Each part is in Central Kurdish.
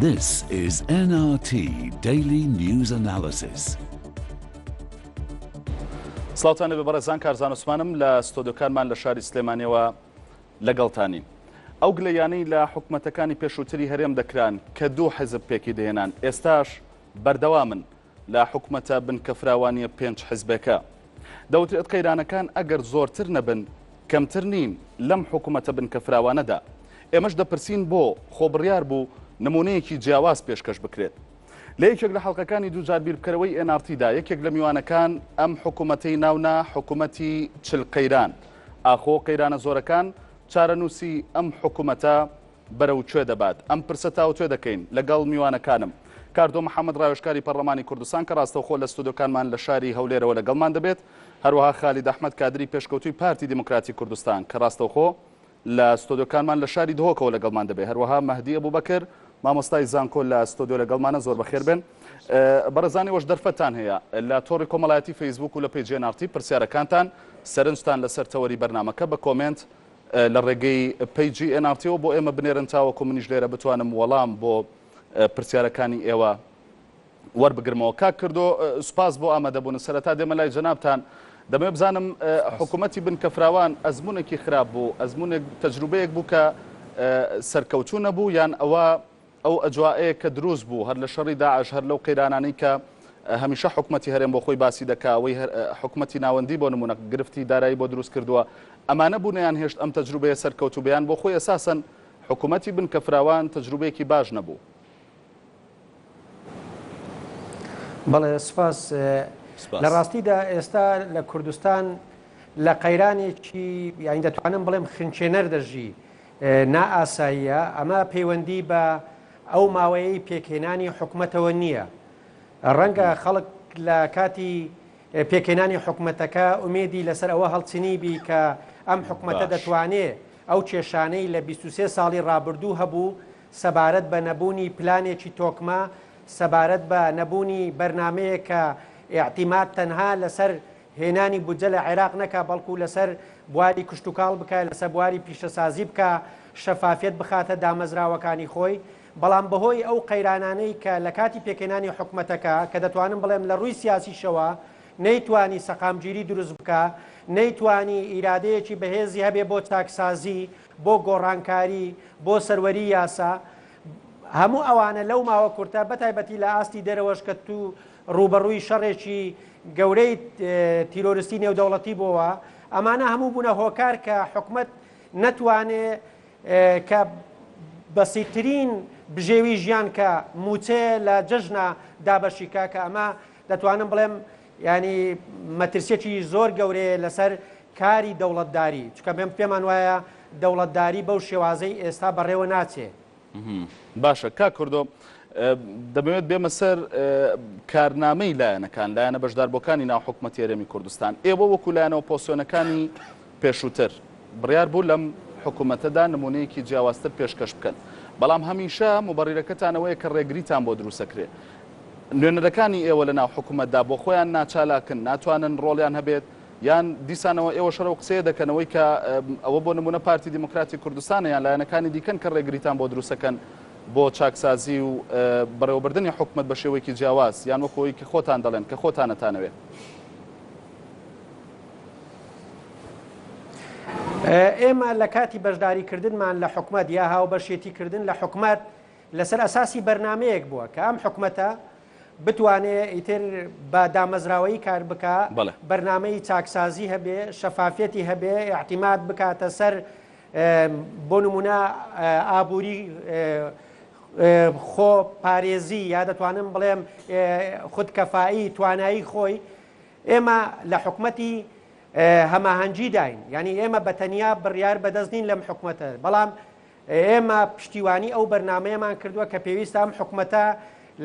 This is NRT Daily News Analysis. سڵاوتان لێبێ بەڕێزان کارزان عوسمانم لە ستۆدیۆکانمان لە شاری سلێمانیەوە لەگەڵتانین. ئەو گلەیانەی لە حکومەتەکانی پێشووتری هەرێم دەکران کە دوو حزب پێکی دەهێنان ئێستاش بەردەوامن لە حکومەتە بنکە فراوانیە پێنج حزبەکە. دەوترێت قەیرانەکان ئەگەر زۆرتر نەبن کەمتر نین لەم حکومەتە بنکە فراوانەدا. ئێمەش دەپرسین بۆ، خۆ بڕیار بوو نمونەیەکی جیاواز پێشکەش بکرێت. لە یەکێک لە حەڵقەکانی دووجار بیربکەرەوەی ئێن ئاڕ تیدا یەکێک لە میوانەکان ئەم حکومەتەی ناونا حکومەتی چل قەیران. ئاخۆ قەیرانە زۆرەکان چارەنووسی ئەم حکومەتە بەرەو کوێ دەبات؟ ئەم پرسە تاوتوێ دەکەین لەگەڵ میوانەکانم، کاردۆ محەمەد ڕاوێژکاری پەڕلەمانی کوردستان کە ڕاستەوخۆ لە ستۆدیۆکانمان لە شاری هەولێرەوە لەگەڵمان دەبێت، هەروەها خالید ئەحمەد کادری پێشکەوتووی پارتی دیموکراتی کوردستان کە ڕاستەوخۆ لە ستۆدیۆکانمان لە شاری دهۆکەوە لەگەڵمان دەبێت، هەروەها مەهدی ئەبوبەکر مامۆستای زانکۆ لە ستۆدیۆ لەگەڵمانە، زۆر بەخێر بێن. بەڕێزان ئێوەش دەرفەتتان هەیە لە تۆڕی کۆمەڵایەتی فەیسبووک و لە پەیجی ئێن ئاڕ تی پرسیارەکانتان سەرنجتان لەسەر تەوەری بەرنامەکە بە کۆمێنت لە ڕێگەی پەیجی ئێن ئاڕ تیەوە بۆ ئێمە بنێرن تاوەکو منیش لێرە بتوانم وەڵام بۆ پرسیارەکانی ئێوە وەربگرمەوە. کاک کردۆ سوپاس بۆ ئامادەبوون. سەرەتا دێمە لای جەنابتان دەمەوێت بزانم حکوومەتی بنکەفراوان ئەزمونێکی خراپ بوو، ئەزمونێک تەجروبەیەک بوو کە سەرکەوتوو نەبوو یان ئەوە ئەو ئەجوائەیە کە دروست بوو هەر لە شەڕی داعش هەر لەو قەیرانانەی کە هەمیشە حکومەتی هەرێم بۆ خۆی باسی دەکا ئەوەی حکومەتی ناوەندی بۆ نمونە گرفتی دارایی بۆ دروست کردووە ئەمانە بوو نەیانهێشت ئەم تەجروبەیە سەرکەوتوو بێ یان بۆ خۆی ئەساسەن حکومەتی بنکە فراوان تەجروبەیەکی باش نەبوو؟ بەڵێ سپاس. لە ڕاستیدا ئێستا لە کوردستان لە قەیرانێکی یانی دەتوانم بڵێم خنچێنەر دەژی نائاساییە، ئەمە پەیوەندی بە ئەو ماوەیەی پێکهێنانی حکومەتەوە نییە. ڕەنگە خەڵک لە کاتی پێکهێنانی حکومەتەکە ئومێدی لەسەر ئەوە هەڵچنیبی کە ئەم حکومەتە دەتوانێ ئەو کێشانەی لە 23 ساڵی ڕابردوو هەبوو سەبارەت بە نەبوونی پلانێکی تۆکمە، سەبارەت بە نەبوونی بەرنامەیەک کە ئیعتیماد تەنها لەسەر هێنانی بودجە لە عێراق نەکا بەڵکو لەسەر بواری کشتوکاڵ بکا، لەسەر بواری پیشەسازی بکا، شەفافیەت بخاتە دامەزراوەکانی خۆی، بەڵام بەهۆی ئەو قەیرانانەی کە لە کاتی پێکهێنانی حکومەتەکە کە دەتوانم بڵێم لە ڕووی سیاسیشەوە نەیتوانی سەقامگیری دروست بکا، نەیتوانی ئیرادەیەکی بەهێزی هەبێ بۆ چاکسازی، بۆ گۆڕانکاری، بۆ سەروەری یاسا، هەموو ئەوانە لەو ماوە کورتە بەتایبەتی لە ئاستی دەرەوەش کە تو ڕووبەڕووی شەڕێکی گەورەی تیرۆرستی نێودەوڵەتی بۆوە، ئەمانە هەموو بوونە هۆکار کە حکومەت نەتوانێ کە بەسیترین بژێوی ژیان کە مووچەیە لە جەژنا دابەشی کا کە ئەمە دەتوانم بڵێم یانی مەترسیەکی زۆر گەورەیە لەسەر کاری دەوڵەتداری چونکە پێمان وایە دەوڵەتداری بەو شێوازەی ئێستا بەڕێوە ناچێ. باشە کاک کوردۆ دەمەوێت بێمە سەر کارنامەی لایەنەکان لایەنە بەشداربووەکانی ناو حکومەتی هەرێمی کوردستان ئێوە وەکو لایەنە ئۆپۆسیۆنەکانی پێشووتر بڕیار بوو لەم حکومەتەدا نمونەیەکی جیاوازتر پێشکەش بکەن بەڵام هەمیشە موبەڕیرەکەتان ئەوەیە کە ڕێگریتان بۆ دروستەکرێ نوێنەرەکانی ئێوە لە ناو حکومەتدا بۆ خۆیان ناچالاکن ناتوانن ڕۆڵیان هەبێت یان دیسانەوە ئێوەش هەر ئەو قسەیە دەکەن ئەوەی کە ئەوە بۆ نموونە پارتی دیموکراتی کوردستانە یان لایەنەکانی دیکەن کە ڕێگریتان بۆ دروستەکەن بۆ چاکسازی و بەڕێوەبردنی حکومەت بە شێوەیەکی جیاواز یان وەکو ئەوەی کە خۆتان دەڵێن کە خۆتان ئەتانەوێ؟ ئێمە لە کاتی بەشداریکردنمان لە حکومەت یا هاوبەشێتیکردن لە حکومەت لەسەر ئەساسی بەرنامەیەک بووە کە ئەم حکومەتە بتوانێ ئیتر بە دامەزراوەیی کار بکا، بەرنامەی چاکسازی هەبێ، شەفافیەتی هەبێ، ئیعتیماد بکاتە سەر بۆ نمونە ئابووری خۆ پارێزی یا دەتوانم بڵێم خود کەفایی توانایی خۆی ئێمە لە حکومەتی هەماهەنگی داین یعنی ئێمە بە تەنیا بڕیار بەدەست نین لەم حکومەتە بەڵام ئێمە پشتیوانی ئەو بەرنامەیەمان کردووە کە پێویستە ئەم حکومەتە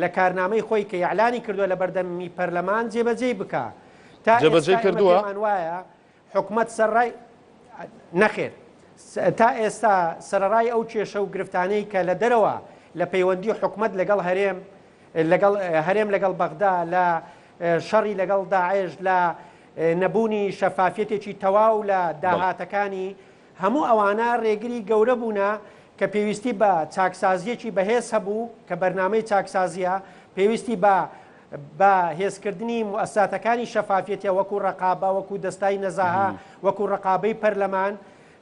لە کارنامەی خۆی کە ئیعلانی کردووە لە بەردەمی پەرلەمان جێبەجێی بکا. تا جێبەجێی ئێستا ئێمە کردووە؟ پێمان وایە حکومەت سەرڕای نەخێر تا ئێستا سەرەڕای ئەو کێشە و گرفتانەی کە لە دەرەوە لە پەیوەندی حکومەت لەگەڵ هەرێم لەگەڵ هەرێم لەگەڵ بەغدا لە شەڕی لەگەڵ داعش لە نەبوونی شەفافیەتێکی تەواو لە داهاتەکانی هەموو ئەوانە رێگری گەورە بوونە کە پێویستی بە چاکسازییەکی بەهێز هەبوو کە بەرنامەی چاکسازییە، پێویستی بە بە هێزکردنی موئەسساتەکانی شەفافیەتە وەکو ڕەقابە، وەکو دەستای نەزاهە، وەکو ڕەقابەی پەرلەمان،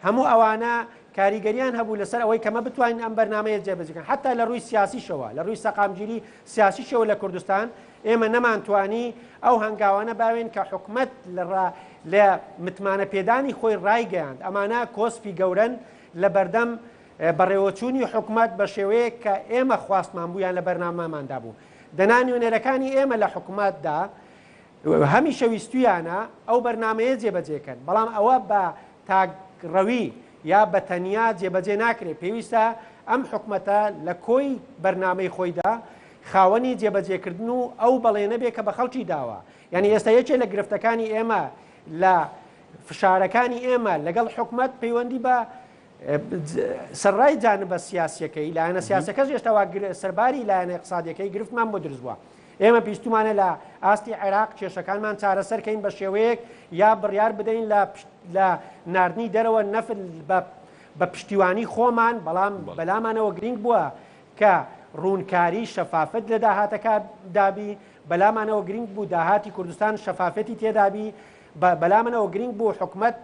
هەموو ئەوانە کاریگەریان هەبوو لەسەر ئەوەی کە مە بتوانین ئەم بەرنامەیە جێبەجێ کەین. حەتا لە ڕووی سیاسیشەوە، لە ڕووی سەقامگیری سیاسیشەوە لە کوردستان ئێمە نەمانتوانی ئەو هەنگاوانە باوێن کە حکومەت لە لە متمانە پێدانی خۆی ڕایگەیاند. ئەمانە کۆسپی گەورەن لە بەردەم بەڕێوەچوونی حکومەت بە شێوەیەک کە ئێمە خواستمان بوو یان لە بەرنامەماندا بوو. دەنا نوێنەرەکانی ئێمە لە حکومەتدا هەمیشە ویستویانە ئەو بەرنامەیە جێبەجێ کەن، بەڵام ئەوە بە تاکڕەوی یا بە تەنیا جێبەجێ ناکرێت، پێویستە ئەم حکومەتە لە کۆی بەرنامەی خۆیدا خاوەنی جێبەجێکردن و ئەو بەڵێنە بێ کە بە خەڵکی داوە. یانی ئێستا یەکێ لە گرفتەکانی ئێمە لە فشارەکانی ئێمە لەگەڵ حکومەت پەیوەندی بە سەرڕای جانبە سیاسیەکەی لایەنە سیاسەکەش هێشتا وا سەرباری لایەنە اقتصادیەکەی گرفتمان بۆ دروست بووە. ئێمە پیستومانە لە ئاستی عێراق کێشەکانمان چارەسەر کەین بە شێوەیەک یا بڕیار بدەین لە لە ناردنی دەرەوە نەفت بە بە پشتیوانی خۆمان، بەڵام بەلامانەوە گرینگ بووە کە ڕوونکاری شەفافەت لە داهاتەکە دابی، بەلامانەوە گرینگ بوو داهاتی کوردستان شەفافەتی تێدابی، بەلامنەوە گرینگ بوو حکومەت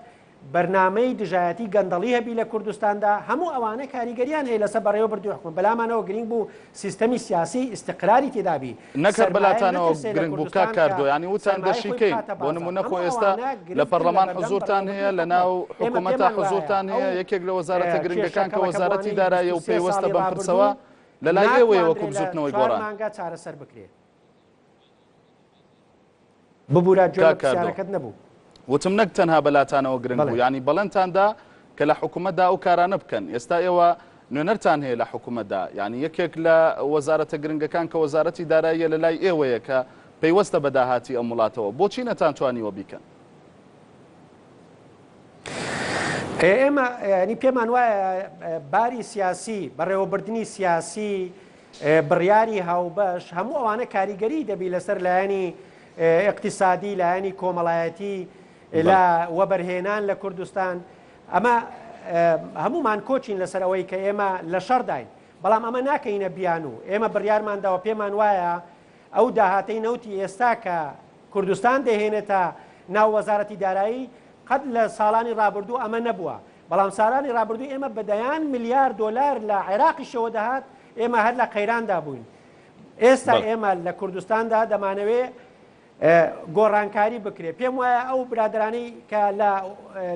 بەرنامەی دژایەتی گەندەڵی هەبی لە کوردستاندا، هەموو ئەوانە کاریگەریان هەیە لەسەر بەڕێوەبردنی حکومەت، بەلامانەوە گرینگ بوو سیستەمی سیاسی ئیستقراری تێدابی، نەک هەر سەرمایە بەلاتانەوە نەترسێ لە گرنگ بوو کاک کوردستان کە کاردۆ، یانی وتان سەرمایەی خۆی دەشیکەین، بخاتە بۆ بازاڕ، نموونە خۆ هەموو ئێستا ئەوانە لە گرفتن پەڕلەمان لەبەردەم حزوورتان هەیە، بەڕێوەبردنی لە حکومەت، ناو ئێمە حکوومەتا پێمان وایە حزوورتان ئەو هەیە، یەکێک لە وەزارەتە گرنگەکان کێشە کە وەزارەتی کەڵەکەبووانەی داراییە و 23 پەیوەستە ساڵی بەم پرسەوە ڕابردوو لەلای ئێوەیە وەکوو ناتواندرێ لە بزووتنەوەی چوار گۆڕان. مانگا چارەسەر بکرێ. ببورە گوێم لە کاک کاردۆ پرسیارەکەت نەبوو. وتم نەک تەنها بەلاتانەوە گرنگ بەڵێ. بوو یانی بەڵێنتان دا کە لە حکومەتدا ئەو کارانە بکەن ئێستا ئێوە نوێنەرتان هەیە لە حکومەتدا یانی یەکێک لە وەزارەتە گرنگەکان کە وەزارەتی داراییە لە لای ئێوەیە کە پەیوەستە بە داهاتی ئەم وڵاتەوە بۆچی نەتانتوانیوە بیکەن؟ ئێمە ینی پێمان وایە باری سیاسی بەڕێوەبردنی سیاسی بڕیاری هاوبەش، هەموو ئەوانە کاریگەری دەبی لەسەر لایەنی ئیقتیسادی، لایەنی کۆمەڵایەتی، لە وەبەرهێنان لە کوردستان. ئەمە هەموومان کۆچین لەسەر ئەوەی کە ئێمە لە شەڕداین، بەڵام ئەمە ناکەینە بیانوو. ئێمە بڕیارمان داوە، پێمان وایە ئەو داهاتەی نەوتی ئێستا کە کوردستان دەیهێنێتە ناو وەزارەتی دارایی، قەت لە ساڵانی ڕابردوو ئەمە نەبووە. بەڵام سالانی ڕابردوو ئێمە بە دەیان ملیار دۆلار لە عێراقیشەوە دەهات، ئێمە هەر لە قەیراندا بووین. ئێستا ئێمە لە کوردستاندا دەمانەوێ گۆڕانکاری بکرێت. پێم وایە ئەو برادەرانەی کە لە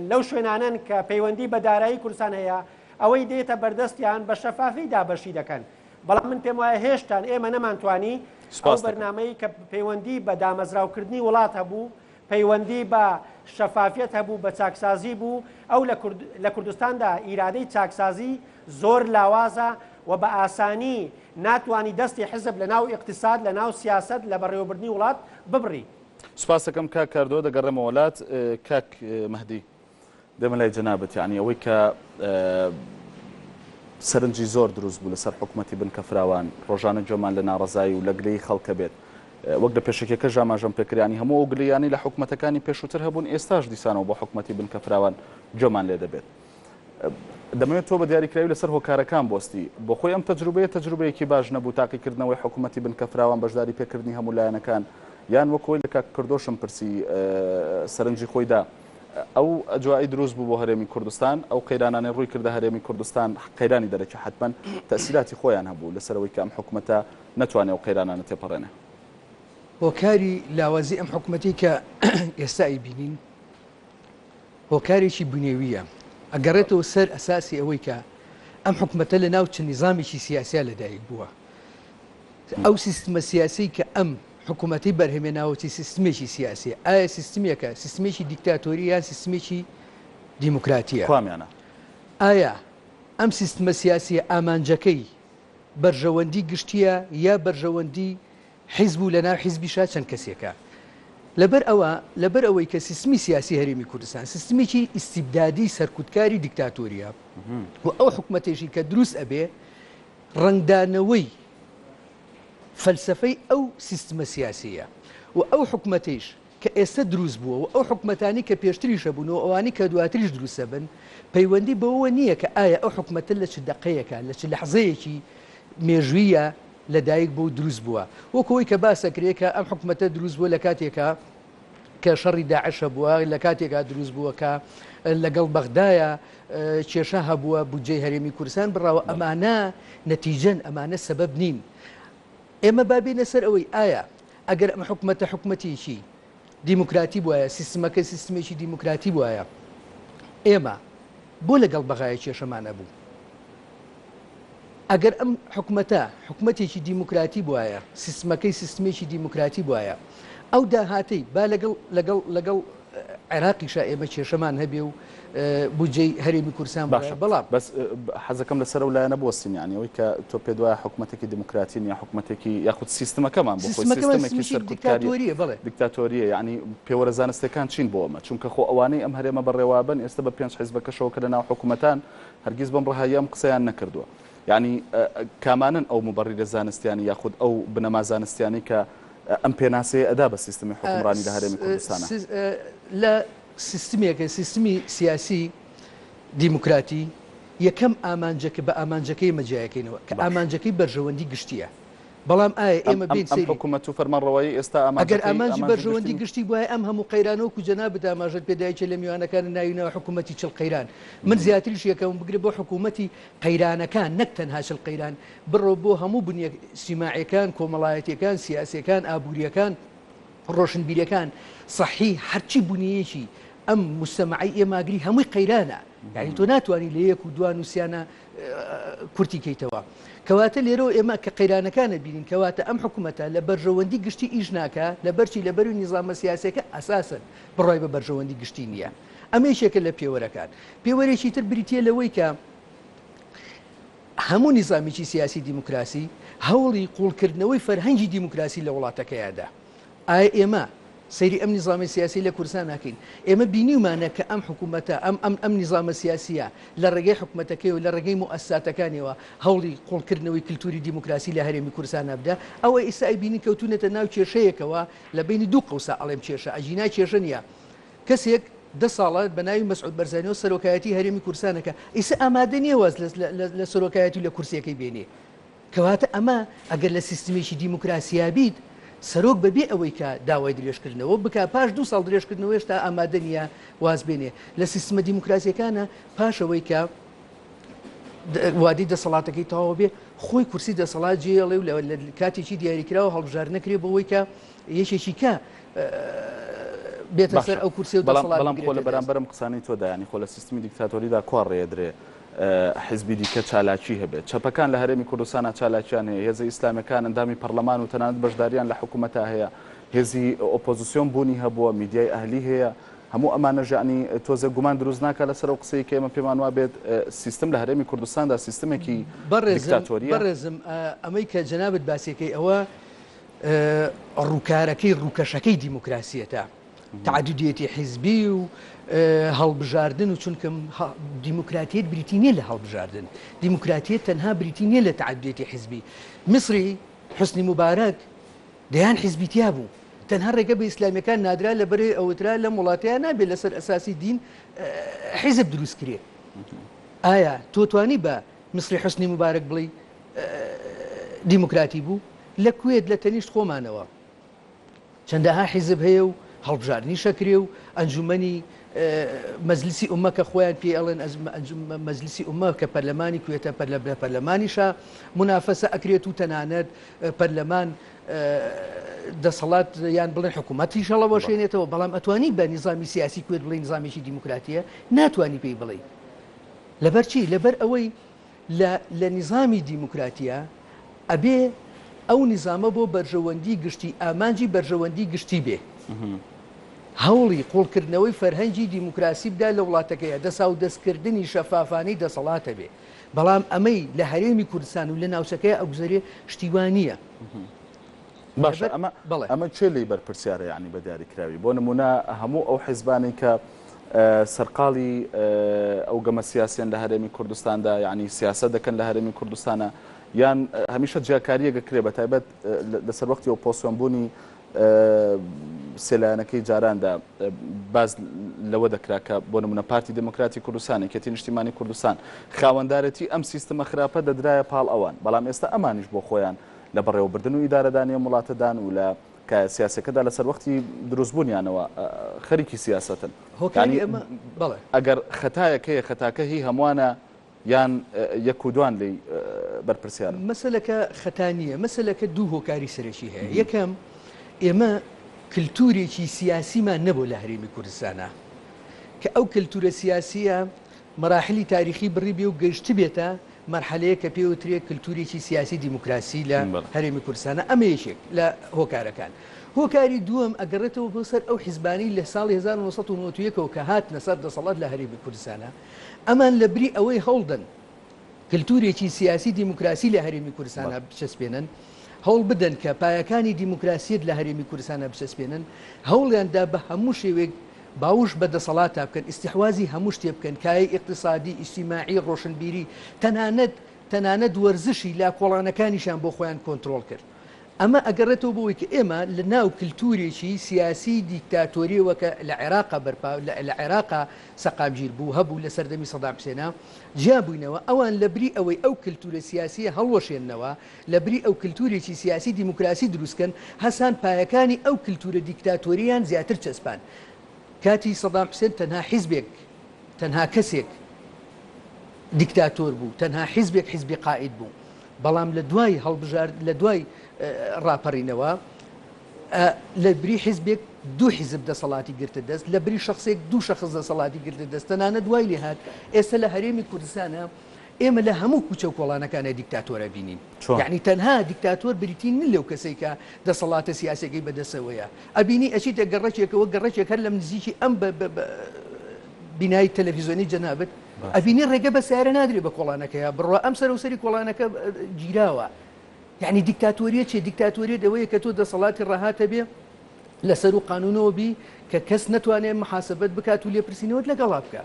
لەو شوێنانەن کە پەیوەندی بە دارایی کوردستان هەیە، ئەوەی دێتە بەردەستیان بە شەفافی دابەشی دەکەن. بەڵام من پێم وایە هێشتان ئێمە نەمانتوانی ئەو بەرنامەی کە پەیوەندی بە دامەزراوکردنی وڵات هەبوو، پەیوەندی بە شەفافیەت هەبوو، بە چاکسازی بوو، ئەو لە کوردستاندا ئیرادەی چاکسازی زۆر لاوازە و بە ئاسانی ناتوانی دەستی حزب لە ناو ئیقتیساد، لە ناو سیاسەت، لە بەڕێوەبردنی وڵات ببڕی. سوپاستەکەم کاک کاردۆ، دەگەڕێمەوە لات کاک مەهدی. دێمە لای جەنابت یانی ئەوەی کە سەرنجی زۆر دروست بوو لەسەر حکومەتی بنکە فراوان ڕۆژانە گوێمان لە ناڕەزایی و لە گلەیی خەڵکە بێت وەک لە پێشەکیەکەش ئاماژەم پێکرانی هەموو ئەو گلەیانەی لە حکومەتەکانی پێشووتر هەبوون ئێستاش دیسانەوە بۆ حکومەتی بنکە فراوان گوێمان لێ دەبێت دەمەوێت تۆ بە دیاریکراوی لەسەر هۆکارەکان بۆستی بۆ خۆی ئەم تەجروبەیە تەجروبەیەکی باش نەبوو تاقیکردنەوەی حکوومەتی بنکە فراوان بەشداری پێکردنی هەموو لایەنەکان یان وەکۆی لە کاک کردۆشم پرسی سەرنجی خۆیدا ئەو ئەجوائەی دروست بوو بۆ هەرێمی کوردستان، ئەو قەیرانانەی ڕووی کردە هەرێمی کوردستان، قەیرانی دەرەکی حەتمەن تەئسیراتی خۆیان هەبوو لەسەر ئەوەی کە ئەم حکومەتە نەتوانێ ئەو قەیرانانە تێپەڕێنێ. هۆکاری لاوازی ئەم حکومەتەی کە ئێستا ئەیبینین هۆکارێکی بنێوییە، ئەگەڕێتەوە سەر ئەساسی ئەوەی کە ئەم حکومەتە لە ناو چ نیزامێکی سیاسیا لەدایک بووە. ئەو سیستمە سیاسیەی کە ئەم حکوومەتەی بەرهەمێناوەتی سیستمێکی سیاسیە، ئایا سیستمێکە سیستمێکی دیکتاتۆری یان سیستمێکی دیموکراتیە؟ کوامیانە؟ ئایا ئەم سیستمە سیاسیە ئامانجەکەی بەرژەوەندی گشتیە یا بەرژەوەندی حیزب و لەناو حیزبیشا چەند کەسێکە؟ لەبەر ئەوە لەبەر ئەوەی کە سیستمی سیاسی هەرێمی کوردستان سیستمێکی ئیستیبدادی سەرکوتکاری دیکتاتۆریە و ئەو حکومەتێشی کە دروست ئەبێ ڕەنگدانەوەی فەلسەفەی ئەو سیستمە سیاسییە و ئەو حکومەتەیش کە ئێستە دروست بووە و ئەو حکومەتانەی کە پێشتریش هەبوون و ئەوانەی کە دواتریش دروست ئەبن، پەیوەندی بەوەوە نییە کە ئایا ئەو حکومەتە لە چ دەقەیەکە، لە چ لەحزەیەکی مێژوویە لە دایک بووە و دروست بووە. وەکو ئەوەی کە باس ئەکرێ کە ئەم حکومەتە دروست بووە لە کاتێکا کە شەڕی داعش هەبووە، لە کاتێکا دروست بووە کە لەگەڵ بەغدایە کێشە هەبووە، بودجەی هەرێمی کوردستان بڕاوە، ئەمانە نەتیجەن، ئەمانە سەبەب نین. ئێمە با بێینە سەر ئەوەی ئایا ئەگەر ئەم حکومەتە حکومەتێکی دیموکراتی بوایە، سیستمەکە سیستمێکی دیموکراتی بوایە، ئێمە بۆ لەگەڵ بەغایە کێشەمان ئەبوو؟ ئەگەر ئەم حکومەتە حکومەتێکی دیموکراتی بوایە، سیستمەکەی سیستمێکی دیموکراتی بوایە، ئەو داهاتەی با لەگەڵ لەگەڵ لەگەڵ عێراقیشا ئێمە کێشەمان هەبێ و بودجەی هەرێمی کوردستان باشە بەڵام بەس حەزەکەم لەسەر ئەو لایەنە بوەستین یانی ئەوەی کە تۆ پێت وایە حکومەتێکی دیموکراتی نیە حکومەتێکی یاخود سیستمەکەمان بۆ خۆی سیستمەکەمان سیستمێکی سیستمێکی سەرکوتکاریە دیکتاتۆریە بەڵێ. دیکتاتۆریە یانی پێوەرە زانستیەکان چین بۆ ئەمە چونکە خۆ ئەوانەی ئەم هەرێمە بەڕێوەئەبەن ئێستا بە پێنج حیزبەکەشەوە کە لەناو حکومەتان هەرگیز بەم ڕەهاییە ئەم قسەیان نەکردووە یانی کامانەن ئەو موبەڕیرە زانستیانەی یاخود ئەو بنەما زانستیانەی کە ئەم پێناسەیە ئەدا بە سیستمی حوکمڕانی لە هەرێمی کوردستانا؟ لە سیستمێک، سیستمی سیاسی دیموکراتی یەکەم ئامانجەکە بە ئامانجەکەی ئێمە جیایەکەینەوە کە ئامانجەکەی بەرژەوەندی گشتییە. بەڵام ئایا ئێمە بێین سەیری. ئەم حکومەت و فەرمانڕەوایی ئێستا ئامانجەکەی ئەگەر ئامانجی بەرژەوەندی گشتی بوایە ئەم هەموو قەیرانە وەکو جەنابت ئاماژەت پێدا یەکێ لە میوانەکانت ناوی ناوە حکومەتی چل قەیران من زیاتریش یەکەم بگرە بۆ حکومەتی قەیرانەکان نەک تەنها چل قەیران بڕۆ بۆ هەموو بنیە ئیجتیماعیەکان کۆمەڵایەتیەکان سیاسیەکان ئابوریەکان ڕۆشنبیرەکان سەحی هەرچی بنیەیەکی ئەم مجتەمەعەی ئێمە ئەگری هەمووی قەیرانە یعنی تۆ ناتوانانی لە یەک و دوان و سیانە کورتی کەیتەوە. کەواتە لێرەوە ئێمە کە قەیرانەکان ئەبینین کەواتە ئەم حکومەتە لە بەرژەوەندی گشتی ئیش ناکا لەبەرچی لەبەروی نیزامە سیاسیەکە ئەساسەن بڕوای بە بەرژەوەندی گشتی نییە. ئەمە یەکێکە لە پێوەرەکان. پێوەرێکی تر بریتیە لەوەی کە هەموو نیزامێکی سیاسی دیموکراسی هەوڵی قوڵکردنەوەی فەرهەنگی دیموکراسی لە وڵاتەکەیادا. ئایا ئێمە سەیری ئەم نیزامە سیاسیە لە کوردستان ناکەین؟ ئێمە بینیومانە کە ئەم حکوومەتە، ئەم ئەم ئەم نیزامە سیاسییە لە ڕێگەی حکومەتەکەی و لە ڕێگەی موئەسساتەکانیەوە هەوڵی قووڵکردنەوەی کلتووری دیموکراسی لە هەرێمی کوردستانا بدا. ئەوە ئیستا ئەیبینین کەوتوونەتە ناو کێشەیەکەوە لە بەینی دوو قەوسا ئەڵێم کێشە، ئەگینا کێشە نییە. کەسێک دە ساڵە بە ناوی مەسعود بەرزانیەوە سەرۆکایەتی هەرێمی کوردستان ئەکا، ئیستا ئامادە نییە واز لە لە لە سەرۆکایەتی و لە کورسییەکەی بێنێ. کەواتە ئەمە ئەگەر لە سیستمێکی دیموکراسیا بیت، سەرۆک بەبێ ئەوەی کە داوای درێژکردنەوە بکا، پاش دوو ساڵ درێژکردنەوە هێشتا ئامادە نییە واز بێنێ. لە سیستمە دیموکراسییەکانا پاش ئەوەی کە وادەی دەسەڵاتەکەی تەواو بێ، خۆی کورسی دەسەڵات جێیەڵێ و لە کاتێکی دیاریکراوە هەڵبژاردنە کرێ بۆ ئەوەی کە یەکێکی کە بێتە سەر ئەو کورسی و دەسەڵات بەڵام خۆ لە بەرامبەرم قسانەی تۆدا یانی خۆ لە سیستمی دیکتاتۆریدا کوا ڕێدرێ حیزبی دیکە چالاکی هەبێت. چەپەکان لە هەرێمی کوردستانا چالاکیان هەیە، هێزە ئیسلامیەکان ئەندامی پەڕلەمان و تەنانەت بەشداریان لە حکومەتا هەیە، هێزی ئۆپۆزسیۆن بوونی هەبووە، میدیای ئەهلی هەیە، هەموو ئەمانەش یەعنی تۆزێک گومان دروست ناکات لەسەر ئەو قسەی کە ئێمە پێمان وابێت سیستم لە هەرێمی کوردستاندا سیستمێکی دیکتاتۆریە؟ بەڕێزم ئەمەی کە جەنابت باسیەکەی ئەوە ڕووکارەکەی ڕووکەشەکەی دیموکراسیەتە. تەعەدودیەتی حیزبی و هەڵبژاردن و چونکە دیموکراتیەت بریتی نییە لە هەڵبژاردن، دیموکراتیەت تەنها بریتی نییە لە تەعەدودیەتی حیزبی. میسری حوسنی موبارەک دەیان حیزبی تیا بوو، تەنها ڕێگە بە ئیسلامیەکان نادرا لەبەرەی ئەوترا لەم وڵاتەیە نابێت لەسەر ئەساسی دین حیزب دروست کرێ. ئایا تۆ توانی بە میسری حوسنی موبارەک بڵێی دیموکراتی بوو؟ لە کوێت لە تەنیشت خۆمانەوە چەندەها حیزب هەیە و هەڵبژاردنیش ئەکرێ و ئەنجومەنی مەجلسی ئومە کە خۆیان پێی ئەڵێن مەجلسی ئومە کە پەرلەمانی کوێتە پەرلە لە پەرلەمانیشا مونافەسە ئەکرێت و تەنانەت پەرلەمان دەسەڵات یان بڵێن حکوومەتیش هەڵەوەشێنێتەوە بەڵام ئەتوانی بە نیزامی سیاسی کوێت بڵێ نیزامێکی دیموکراتیە ناتوانی پێی بڵێ لەبەر چی لەبەر ئەوەی لە لە نیزامی دیموکراتیا ئەبێ ئەو نیزامە بۆ بەرژەوەندی گشتی ئامانجی بەرژەوەندی گشتی بێ. هەوڵی قوڵکردنەوەی فەرهەنگی دیموکراسی بدا لە وڵاتەکەیا، دەساودەستکردنی شەفافانەی دەسەڵاتە بێ. بەڵام ئەمەی لە هەرێمی کوردستان و لە ناوچەکەیا ئەگوزەرێ شتی وا نییە. باشە ئەمە ئەمە کێ لێی بەرپرسیارە یانی بە دیاریکراوی؟ بۆ نموونە هەموو ئەو حیزبانەی کە سەرقاڵی ئەو گەمە سیاسیەن لە هەرێمی کوردستاندا یعنی سیاسەت دەکەن لە هەرێمی کوردستانە یان هەمیشە جیاکاریەک ئەکرێ بە تایبەت لەسەر وەختی ئۆپۆسیۆن بوونی. سێ لایەنەکەی جاراندا باس لەوە دەکرا کە بۆ نمونە پارتی دێموکراتی کوردستان، یەکێتی نیشتیمانی کوردستان خاوەندارێتی ئەم سیستمە خراپە دەدرایە پاڵ ئەوان، بەڵام ئێستا ئەمانیش بۆ خۆیان لە بەڕێوەبردن و ئیدارەدانی ئەم وڵاتەدان و لە کایە سیاسیەکەدا لە سەروەختی دروستبوونیانەوە خەریکی سیاسەتن. هۆکاری ئەمە بەڵێ. ئەگەر خەتایەک هەیە خەتاکە هی هەمووانە یان یەک و دوان لێی بەرپرسیارن؟ مەسەلەکە خەتا نییە، مەسەلەکە دوو هۆکاری سەرەکی هەیە، یەکەم ئێمە کلتورێکی سیاسیمان نەبوو لە هەرێمی کوردستانا کە ئەو کلتورە سیاسییە مەراحلی تاریخی بڕیبێ و گەیشتبێتە مەرحەلەیەک کە پێی وترێ کلتورێکی سیاسی دیموکراسی لە هەرێمی کوردستانا، ئەمە یەکێک لە هۆکارەکان. هۆکاری دووەم ئەگەڕێتەوە بۆ سەر ئەو حیزبانەی لە ساڵی 1991 ەوە کە هاتنە سەر دەسەڵات لە هەرێمی کوردستانا، ئەمان لە بری ئەوەی هەوڵدەن کلتورێکی سیاسی دیموکراسی لە هەرێمی کوردستانا بچەسپێنن، هەوڵ بدەن کە پایەکانی دیموکراسیەت لە هەرێمی کوردستانا بچەسپێنن، هەوڵیان دا بە هەموو شێوەیەک باوش بە دەسەڵاتا بکەن، ئیستیحوازی هەموو شتێ بکەن، کایەی ئیقتیسادی، ئیجتیماعی، ڕۆشنبیری، تەنانەت تەنانەت وەرزشی لا کۆڵانەکانیشیان بۆ خۆیان کۆنترۆڵ کرد. ئەمە ئەگەڕێتەوە بۆ ئەوەی کە ئێمە لە ناو کلتورێکی سیاسی دیکتاتۆریەوە کە لە عێراقا بەرپا لە عێراقا سەقامگیر بوو هەبوو لە سەردەمی سەدام حسێنا جیا بووینەوە ئەوان لە بری ئەوەی ئەو کلتورە سیاسیە هەڵوەشێننەوە لە بری ئەو کلتورێکی سیاسی دیموکراسی دروست کەن هەسان پایەکانی ئەو کلتورە دیکتاتۆریەیان زیاتر چەسپان کاتی سەدام حسێن تەنها حیزبێک تەنها کەسێک دیکتاتۆر بوو تەنها حیزبێک حیزبی قائید بوو بەڵام لە دوای هەڵبژارد لە دوای ڕاپەڕینەوە لە بری حیزبێک دوو حیزب دەسەڵاتی گرتە دەست لە بری شخصێک دوو شخص دەسەڵاتی گرتە دەست تەنانەت وای لێ هات ئێستا لە هەرێمی کوردستانە ئێمە لە هەموو کوچە و کۆڵانەکانە دیکتاتۆرە بینین یعنی تەنها دیکتاتۆر بریتی نین لەو کەسێک کە دەسەڵاتە سیاسەکەی بەدەسەوەیە ئەبینی ئەچیتە گەڕەکێکەوە گەڕەکێک هەر لەم نزیکی ئەم بینای تەلەفیزۆنی جەنابت ئەبینی ڕێگە بە سیارە نادرێ بە کۆڵانەکەیا بڕوا ئەم سەر و سەری کۆڵانەکە گیراوە یعنی دیکتاتۆریە چێ دیکتاتۆریە ئەوەیە کە تۆ دەسەڵاتی ڕەهاتە بێ لەسەر و قانونەوە بی کە کەس نەتوانێت محاسبەت بکات و لێپرسینەوەت لەگەڵا بکە